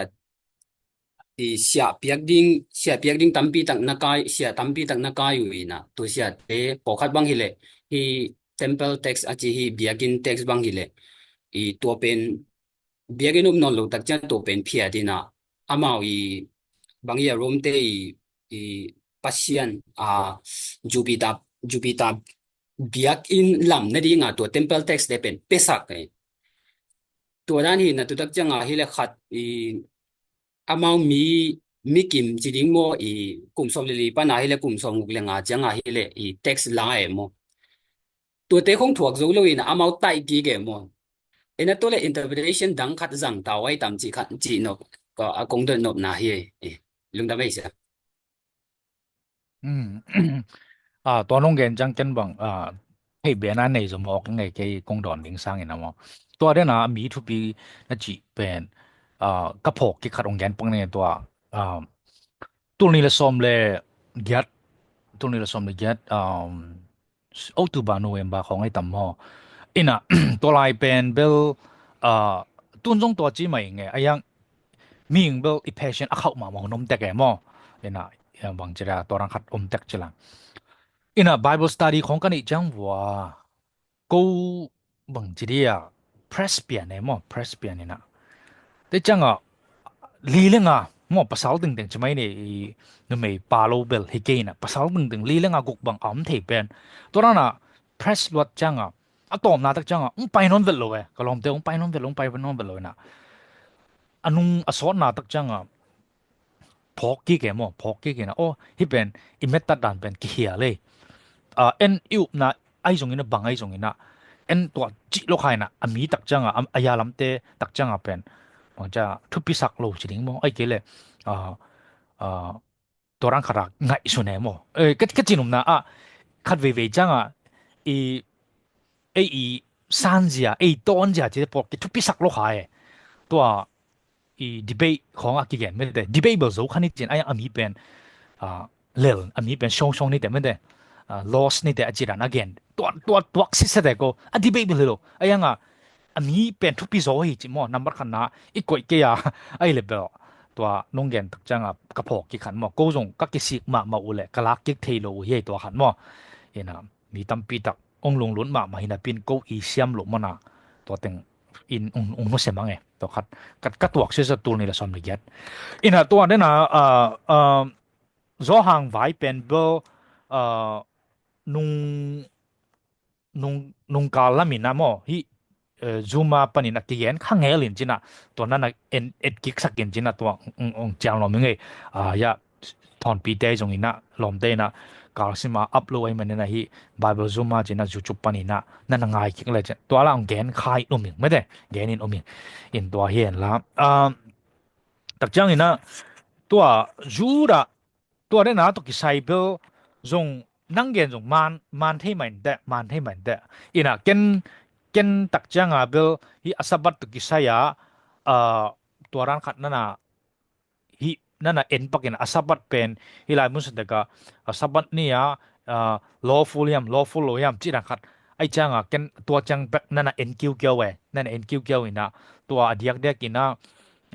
i sia piak ding, sia piak ding tampi tak na kai, sia tampi tak na kai uh ina. Tu sia te pawlkhat bang hi leh, hi temple tax a ci hi biakinn tax bang hi leh, i tua pen biakinn um nawn lo tak ciang tua pen phiat in a, amau i bang i a Rome te i, i Pasian, a, Jupiter, Jupiter biakinn lam na ding a tua temple tax te pen pesak e. Tua dan hi na tu tak cianga hi leh khat i amau mi, mi kim ci ding maw i kum sawm le li pan a hi leh kum sawm nguk le nga cianga hi leh i tax la e maw. Tuate khong thuak zo lo in a amau taih kik e maw. Ina tua leh interpretation dang khat zang tau ai tam ci khat ci nop, ka, a kong dot nopna hi e. Eh, lungdam ei sia. Mm. Ah, tua nong gen ciang ken bang, ah, thei bena nei zo mawk ngei kei kong dawn ding sangin a maw. Tua dena mi thupi na cih pen, ah, ka phawk kik khat ong gen pak ni tua, ah, tul nih le sawm le giat, tul nih le sawm le giat, um, October, November khawng ai tam maw. Ina, tua lai pen bel, ah, tun zong tua ci mai nge, a hiang mihing bel i passion a khauh mahmah hun om tek e maw. Ina, bang ci dia, tua rang khat om tek ci lang. Ina, Bible study khawng ka neih ciang vua, ko bang ci dia, Presbyterian e maw, Presbyterian ina. Te cianga, li le nga, maw pasal tengteng ci mai ni, i numei pa lo bel hi kei ina, pasal tengteng li le nga guk bang a om thei pen. Tua rana, press luat cianga, a tawmna tak cianga, ong pai nawn vet lo e, ka lawmte ong pai nawn vet lo, ong pai nawn vet lo ina. A nung a sawtna tak cianga, phawk kik e maw, phawk kik ina, aw, hi pen, i mettat dan pen, kihial e. Ah, en i upna, ai zong ina, bang ai zong ina, en tua cih lo kha ina, a mi tak cianga, a, a ya lamte tak cianga pen, bang cia, thupisak lo ci ding maw, ai kei le, ah, ah, tua rang khat a ngaihsun e maw. Eh, ka, ka ci nopna ah, khat veivei cianga, i, ei i sanzia, ei tawnzia ci te pawh kithupisak lo kha e. Tua, i debate khawng a kigen mete. Debate bel zo kha ni cin, a, a mi pen, ah, lel, a mi pen shong shong ni te mete. Ah, loss ni te a ci dan a gen. Tua, tua, tuak sitset e ko. A debate bel hi lo. A hianga, a mi pen thupi zaw hi ci maw. Number khatna, i koih kei a, a i le bel. Tua, nong gen tak cianga, ka phawk kik khat maw. Ko zong, ka kisik mahmah uh le, ka lak kik thei lo uh hi tua khat maw. Ina, mi tampi tak, ong lunglut mahmah hi napi in ko i siam loh mana, tua teng in ong, ong nusia mang e, tua khat, ka, ka tuak sia sia tul nih le sawm le giat. Ina tua dena, ah, ah, Zawhang vai pen bel, ah, nung, nung, nung kal lam ina maw, hi, eh, Zoom a panin a kigen kha ngel in cina, tua nana en, et kik sak in cina, tua ong, ong, ong cial nuam ing e, ah, ya, thawnpite zong inah lawmte inah kalsim a upload ahih manin ah hih Bible Zoom ah ci-in ah YouTube panin ah na na ngai kik le ci-in tua lah hong gen kha in um ing mate, gen in um ing. In tua hi hen la. Ah, tak ciang inah tua Judah tua den a tua kisai bel zong nang gen zong man, man thei mah inteh, man thei mah inteh. Inah ken, ken tak ciang a bel hih a Sabbath tua kisai a, ah, tua dan khat na na hih na na en pak inah a Sabbath pen hih lai mun sun tek a, a Sabbath ni a, ah, lawful hiam, lawful lo hiam cih dan khat. Ahih ciang a ken tua ciang bek na na en kiukiau e, na na en kiukiau inah tua a diakdiak inah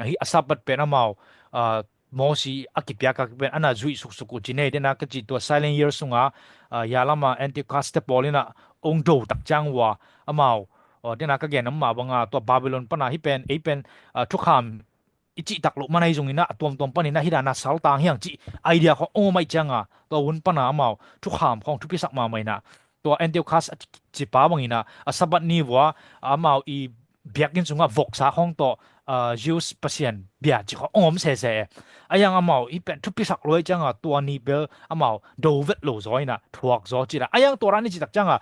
hih a Sabbath pen amau, ah, Mosi a kipiak a pen a na zuih suksuk uh ci nei den a ka ci tua silent year sung a, ah, hih lam a Antiochus te pawl inah hong do tak ciang uh a amau, ah, den a ka gen a mah bang a tua Babylon pan a hih pen, ei pen, ah, thukham i cih tak loh man ahi zong inah a tuamtuam pan inah hih dan a saltang hi hang cih idea khawng om ahih ciang a tua hun pan a amau thukham khawng thupisak mahmah inah tua Antiochus a ci, ci pa bang inah a Sabbath ni uh a amau i biakinn sung a voksa khawng tawh, ah, Jews Pasian bia ci khawng om sese e. Ahih hang amau hih pen thupisak lua ahih ciang a tua ni bel amau do vet lo zaw inah thuak zaw ci la. Ahih hang tua dan i cih tak ciang a,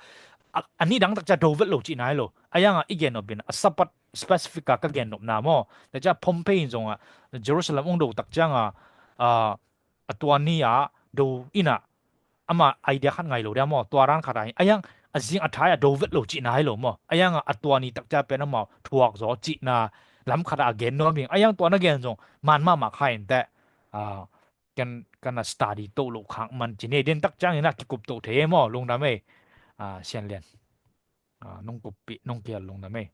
a, a ni dang tak ciang do vet lo cihna hi lo. Ahih hang a i gen nop in a Sabbath specific a ka gen nopna maw. Tak ciang Pompey in zong a Jerusalem hong do tak ciang a, ah, a tua ni a do inah amah idea khat ngai lo dia maw, tua dan khat a hi. Ahih hang a zing a thai a do vet lo cihna hi lo maw. Ahih hang a tua ni tak ciang pen amau thuak zaw cihna lam khat a gen nuam ing. Ahih hang tua na gen zong man mahmah kha inteh. Ah, kan, kan a study to lo khak man ci nei den tak ciang inah kikup to thei maw, lungdam ei. Ah, Sian Lian. Ah, nong kuppih, nong kial lungdam ei.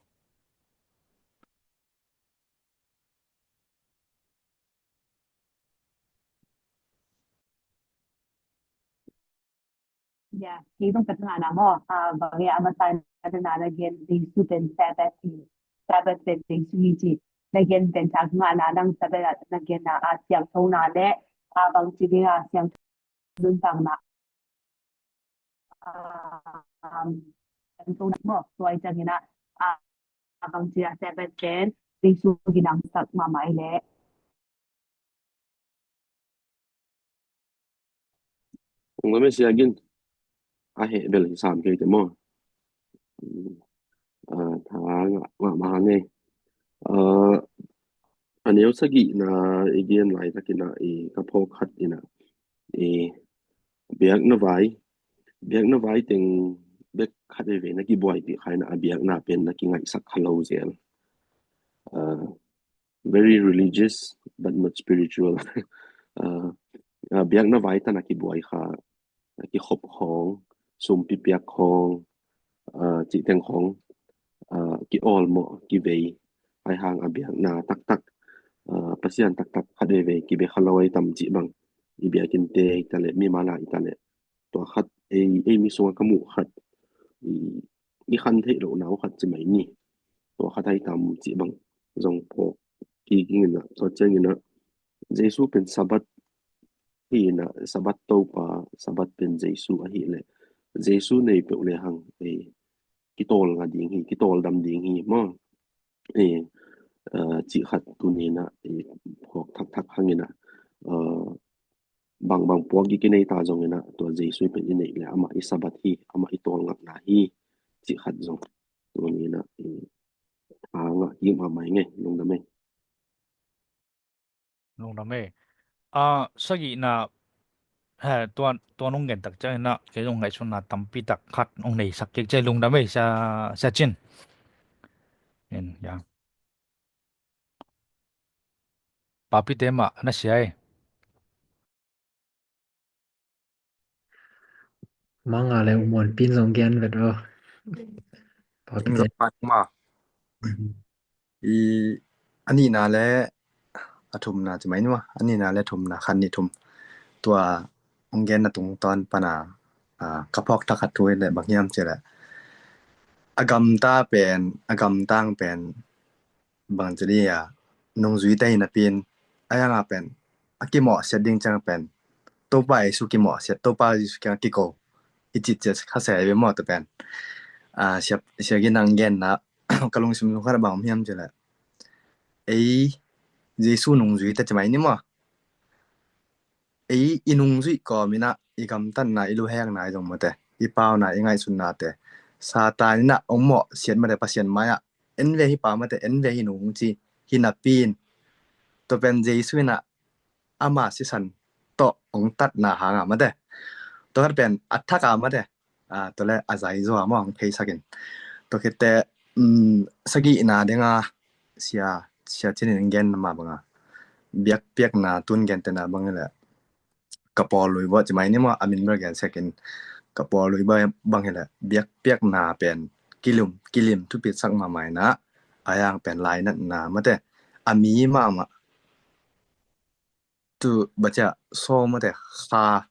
Ya, kei zong ka ngah na maw, ah, bang e a masa na na gen Jesu pen Sabbath hi, Sabbath pen Jesu hi ci. Na gen pen ka ngah na nang Sabbath na gen na, ah, siangtho na le, ah, bang ci ding a siangtho nuntakna. Ah, um, siangtho na maw, tua ahih ciang inah, ah, bang ci a Sabbath pen Jesu ginangsak mahmah hi leh. Ong la me sia gin. A heh bel hi sam kei te maw. Ah, tha ngah mahmah hang ei. Ah, a neu sagihna i gen laitak inah i ka phawk khat inah i biakna vai, biakna vai teng bek khat veve na kibuaipih kha inah a biakna pen na kingaihsak kha lo zel. Ah, very religious but not spiritual. Ah, ah, biakna vai tan a kibuai kha, a kikhop khawng, sumpi piak khawng, ah, cih teng khawng, ah, kiawlmawh, kivei, ahih hang a biakna taktak, ah, Pasian taktak khat veve kibe kha lo ahi tam cih bang i biakinnte hi ta leh, mimal ah hi ta leh, tua khat ei, ei mi sungah ka muh khat, i, i khan theih lohna uh khat ci mai ni. Tua khat ahi tam cih bang zong phawk kik ing inah, tua ciang inah Jesu pen Sabbath hi inah, Sabbath Topa, Sabbath pen Jesu ahih leh Jesu nei peuh le hang ei kitawlnga ding hi, kitawldam ding hi maw. Eh, ah, cih khat tuni inah i phawk thakthak hang inah, ah, bangbang puak i kinei ta zong inah tua Jesu pen i neih le amah i Sabbath hi, amah i tawlngakna hi, cih khat zong tuni inah i a ngah kik mahmah ing ei, lungdam ei. Lungdam ei. Ah, sagihna, he, tua, tua nong gen tak ciang inah kei zong ngaihsutna tampi tak khat nong neisak kik ciang, lungdam ei, Sia, Sia Cin. In, ya. Papite mah na sia ei. Manga le Muanpin zong gen vet aw. Papite. Zong pan ma. Mhm. I a nihna le a thumna ci mai ni maw. A nihna le thumna, khat nih thum. Tua hong genna tungtawn pan a, ah, ka phawk thak khat thu hi leh bang hiam cih leh, a gamta pen, a gamtang pen bang ci ding a, nungzuite hi napi in, a yang a pen a kimawhsiat ding ciang pen Topa Jesu kimawhsiat, Topa Jesu kiang a kiko i cih ciat kha se ve maw, tua pen. Ah, sia, sia gin nang genna ka lungsim sung khat a bang om hiam cih leh, ei Jesu nungzuite ci mai ni maw. ei i nungzuih kawm in ah i gamtatna, i luhekna, i zong mate, i pauna, i ngaihsutnate Satan in ah hong mawhsiat mate, Pasian mai-ah en ve hi pa mate, en ve hi nung ci hi napi in, tua pen Jesu in ah ama sisan tawh hong tatna hanga mate, tua khat pen a thak a mate, a, tua le a zaizaw a maw hong pheisak in. Tua khit teh, um, sagihna dinga sia, sia cinin gen mah banga, biakpiakna tun gentehna bang hileh, ka pawl lui bawh ci mai ni maw, a min bel gen sek in, ka pawl lui bawh bang hileh biakpiakna pen kilim, kilim thupitsak mahmah in ah, a yang pen lainatna mate, a mi mahmah, tu bacia so mate, kha,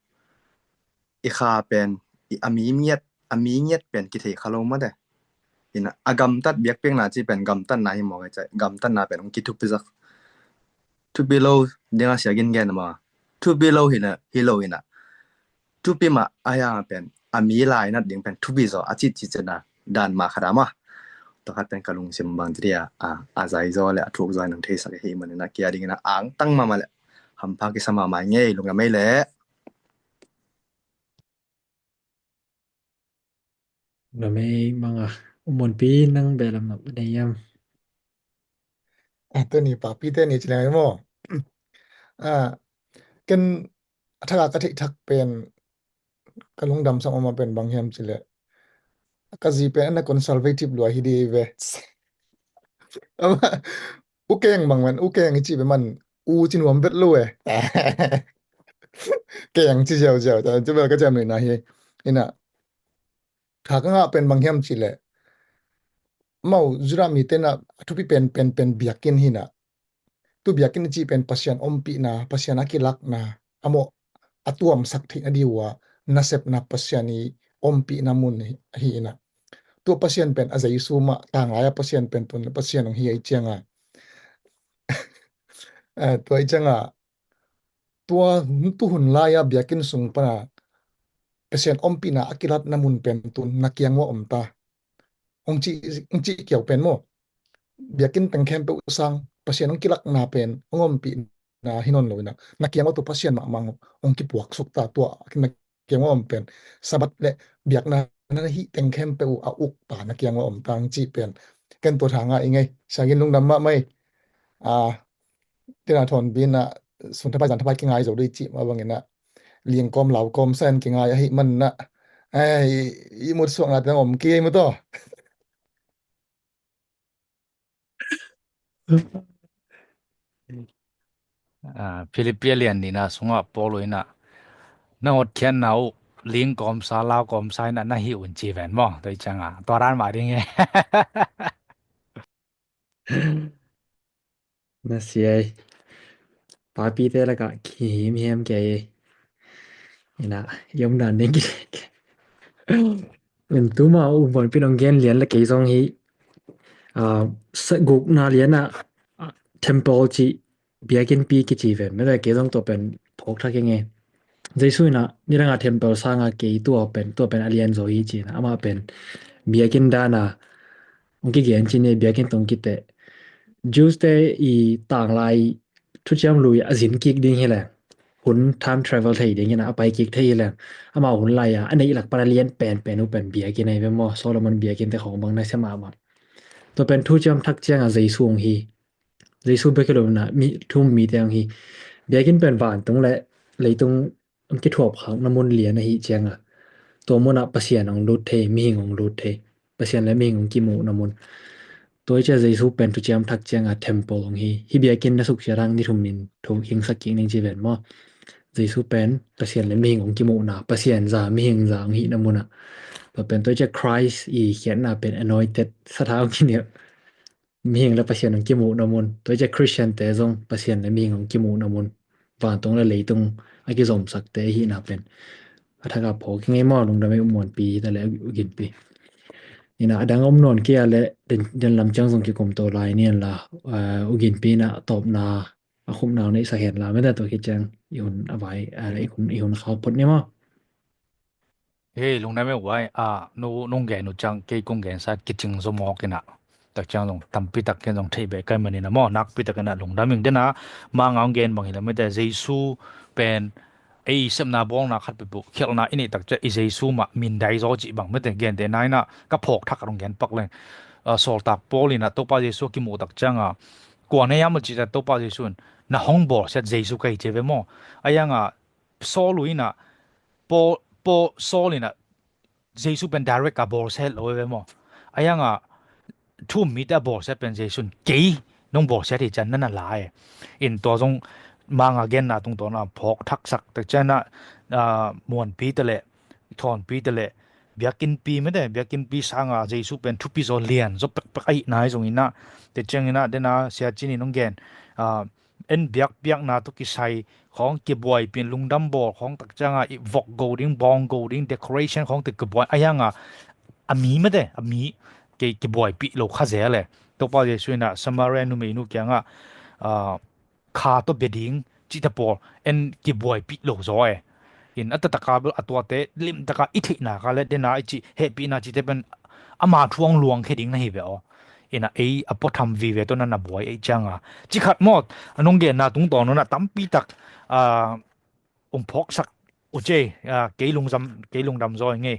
i kha pen, i a mi ngiat, a mi ngiat pen kithei kha lo mate. Ina a gamtat, biakpiakna ci pen gamtatna hi mawk e, gamtatna pen hong kithupisak, thupi lo dinga sia gin gen a maw, thupi lo hi na, hi lo ina, thupi mah a yang pen a mi lainat ding pen thupi zaw a citcitcetna dan mah khat a maw. Tua khat pen ka lungsim bang ci dia, a, a zaizaw le a thukzaw in hong theisak ahi manin a kia dingin a angtang mahmah le hampha kisa mahmah ngei, lungdam ei le. Lungdam ei manga. U Muanpi, nang beh lam na nei hiam? A, tuni papi te ni ci leng maw. A, ken a thak a ka theih thak pen, ka lungdam sak mahmah pen bang hiam ci leh, ka zi pen ana conservative lua hi di ve. Ama, u keng bang man, u keng i ci ve man, u ci nuam vet lo e. Keng ci ziauziau, ta ci bel ka ciam na hi. Ina, tha ka ngah pen bang hiam ci leh, amau Judah mite na a thupi pen, pen, pen biakinn hi na. Tu biakinn i cih pen Pasian ompihna, Pasian a kilakna, a mawh a tuamsak theihna ding uh a nasepna, Pasian i ompihna mun hi, hi ina. Tua Pasian pen a Jesu mah, tanglai a Pasian pen tun Pasian hong hi ahi cianga. Eh, tua ahi cianga, tua hun, tu hun lai a biakinn sung pana Pasian ompihna a kilatna mun pen tun na kiang uh a om ta. Hong ci, hong ci kiau pen maw, biakinn teng khempeuh sang Pasian hong kilakna pen, hong ompihna hi nawn lo ina, na kiang uh tu Pasian mahmah hong kipuak suk ta, tua na kiang uh a om pen, Sabbath le biakna na hih teng khempeuh uh a uk pa na kiang uh a om ta hong cih pen, ken tua tha ngah i ngei. Sia Gin, lungdam mahmah ei. A, tina thawn bin a, sun thapai zan thapai kingai zo dei cih mah bangin a, ling kawm lau kawm sa in kingai ahih man a, ai, i mut suakna te om kei mu taw. A, Philippi a lian nihna sungah Paul in a, na hotkhiatna uh ling kawmsa, lau kawmsa in a na hih un ci ven maw. Tua i cianga tua dan mah ding hi. Na sia ei. Papite lakah kihim hiam kei ei. Ina, i omdan ding kidek. Ina, tuma U Muanpi in hong gen lian le kei zong hi, a, sa gukna lian a, a, temple cih biakinnpi kici ven. Mete kei zong tua pen phawk thak ing ei. Jesu in a, nidang a temple sanga kei tua pen, tua pen a lian zaw hi ci-in a, amah pen biakinn dan a hong kigen ci-in, biakinn tawh hong kiteh. Jews te i tanglai thuciam lui a zin kik ding hi leng, hun time travel thei ding hi na, a pai kik thei hi leng, amau hun lai a a neih lak pan a lian penpen uh pen biakinn ahi ve maw. Solomon biakinn te khawng bang na sia mahmah. Tua pen thuciam thak cianga Jesu hong hi. Jesu bek hi lo in a, mi, thu-um mite hong hi. Biakinn pen vantung le leitung hong kithuapkhakna mun lian ahih cianga, tua munah Pasian hong lut thei, mihing hong lut thei, Pasian le mihing hong kimuhna mun. Tua hi ciah Jesu pen thuciam thak cianga temple hong hi. Hih biakinn na suksiat hang ni thum in thu hingsak kik ning ci ven maw. Jesu pen Pasian le mihing hong kimuhna, Pasian za, mihing za hong hihna munah. Tua pen tua hi ciah Christ i khiatna pen anointed, satha hong kinial, mihing le Pasian hong kimuhna mun. Tua hi ciah Christian te zong Pasian le mihing hong kimuhna mun, vantung le leitung a kizomsakte ahihna pen a thak a phawk ing ei maw. Lungdam ei U Muanpi hi ta le U Ginpi. Ina a dang om nawn kei a le den, den lam ciang zong kikum to lai ni an la, eh, U Ginpi in a tawpna a khupna neihsak hen la, mete tua khit ciang i hun a vai, eh, i hun, i hun khak phot ni maw. Hei, lungdam ei guai, a, nu, nung gen uh ciang kei kong gensa kicing zaw mawk in a. Tak ciang zong tampi tak ken zong thei beh kai manin a maw, nakpi tak in a lungdam ing den a, manga hong gen bang hi la mete Jesu pen, ei sepna bawlna khat peuhpeuh khialhna i neih tak ciang i Jesu mah mindai zaw cih bang mete, gentehna in ah ka phawk thak a rung gen pak leng, ah, sawltak Paul in ah Topa Jesu a kimuh tak ciang a, kua na hiam a cih ciang Topa Jesu in na hong bawlsiat Jesu ka hi ci ve maw. A hiang a Saul uh in ah Paul, Paul, Saul in ah Jesu pen direct a bawlsiat lo ve maw. A hiang a thu um mite a bawlsiat pen Jesu in kei nong bawlsiat hi ciang na na la e. In tua zong manga genna tungtawn a phawk thaksak tak ciang a, ah, muanpi te le thawnpi te le biakinnpi mete, biakinnpi sanga Jesu pen thupi zaw lian zaw pekpek ahihna hi zong in ah, te ciang in ah dena sia cin in hong gen, ah, en biakpiakna tawh kisai khawng kibuaipih in lungdam bawl khawng tak ciang a i vok go ding, bawng go ding, decoration khawng te kibuai a hiang a, a mi mete, a mi kei kibuaipih lo kha zel e. Topa Jesu in ah Samaria numeinu kiangah, ah, kha tawh bia ding cihte pawl en kibuaipih lo zaw e. In a taktak a bel a tuate limtak a i theihna ka le dena i cih hehpihna cihte pen ama thu hong luangkhia ding na hi ve aw. In ah ei a puatham vive tawh na na buai ei ciang a, ci khat maw, a nong genna tungtawn un ah tampi tak, ah, ong phawksak uh ci e, ah, kei lungdam, kei lungdam zaw i ngei.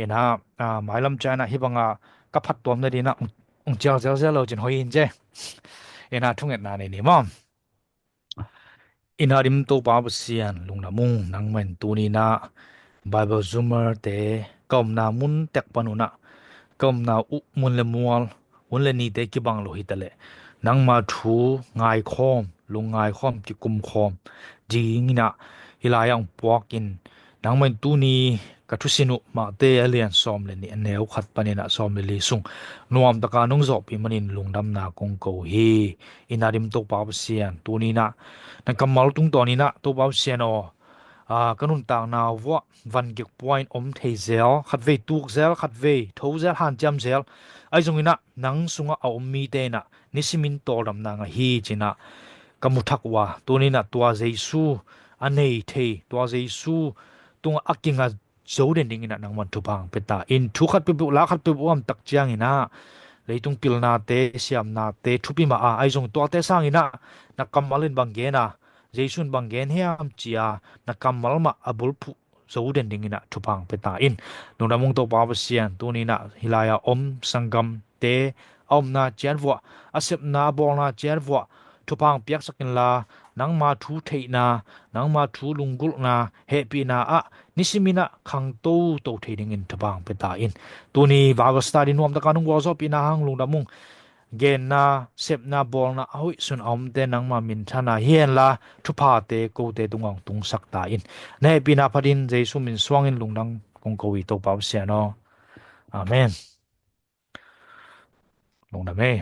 In ah, ah, mailam ciang in ah hih bang a ka phattuam nading in ah ong, ong cial zelzel lo cin hoih in ci e. In ah thungetna nei ni maw. In ah dim Topa Pasian lungdam ung, nangmah in tuni in ah Bible Zoomer te ka omna mun tek pan un ah ka omna uh mun le mual, hun le nite kibang lo hi ta leh nangma thu ngaikhawm, lung ngaikhawm, kikumkhawm ding in ah hih lai ah ong puak in, nangmah in tuni ka thusin uh Mate a lian sawm le nih a neu khat pan in ah sawm le li sung nuamtak a nong zawhpih manin lungdamna kong ko hi. In ah dim Topa Pasian tuni in ah na kammal tungtawn in ah Topa Pasian aw, ah, ka nuntakna vuah van gik pua in om thei zel, khatvei tuk zel, khatvei tho zel, hanciam zel, ahi zong in ah nang sungah a om mite in ah nisimin tawldamna ngah hi ci in ah ka mu thak uh a, tuni in ah tua Jesu a nei thei, tua Jesu tungah a kinga zo den ding in ah nangman thupha ong pia ta in. Thu khat peuhpeuh, la khat peuhpeuh om tak ciang in ah leitung pilnate, siamnate thupi mah a, ahi zong tuate sang in ah na kammal in bang gen a, Jesu in bang gen hiam ci a na kammal mah a bulphuh zo den ding in ah thupha ong pia ta in. Lungdam ung Topa Pasian, tuni in ah hih lai ah om sanggamte a omna ciat vuah, a sepna a bawlna ciat vuah thupha ong piaksak inla, nangma thu theihna, nangma thu lunggulhna, hehpihna ah nisimin ah khangto to thei dingin thupha ong pia ta in. Tuni Bible study nuamtak a nong gualzawhpihna hang lungdam ung. Genna, sepna, bawlna a hoih sun a omte nangma minthan a hi henla, thuphate kote tungah ong tungsak ta in. Na hehpihna phatin Jesu min suangin lungdam kong ko hi Topa Pasian aw. Amen. Lungdam e.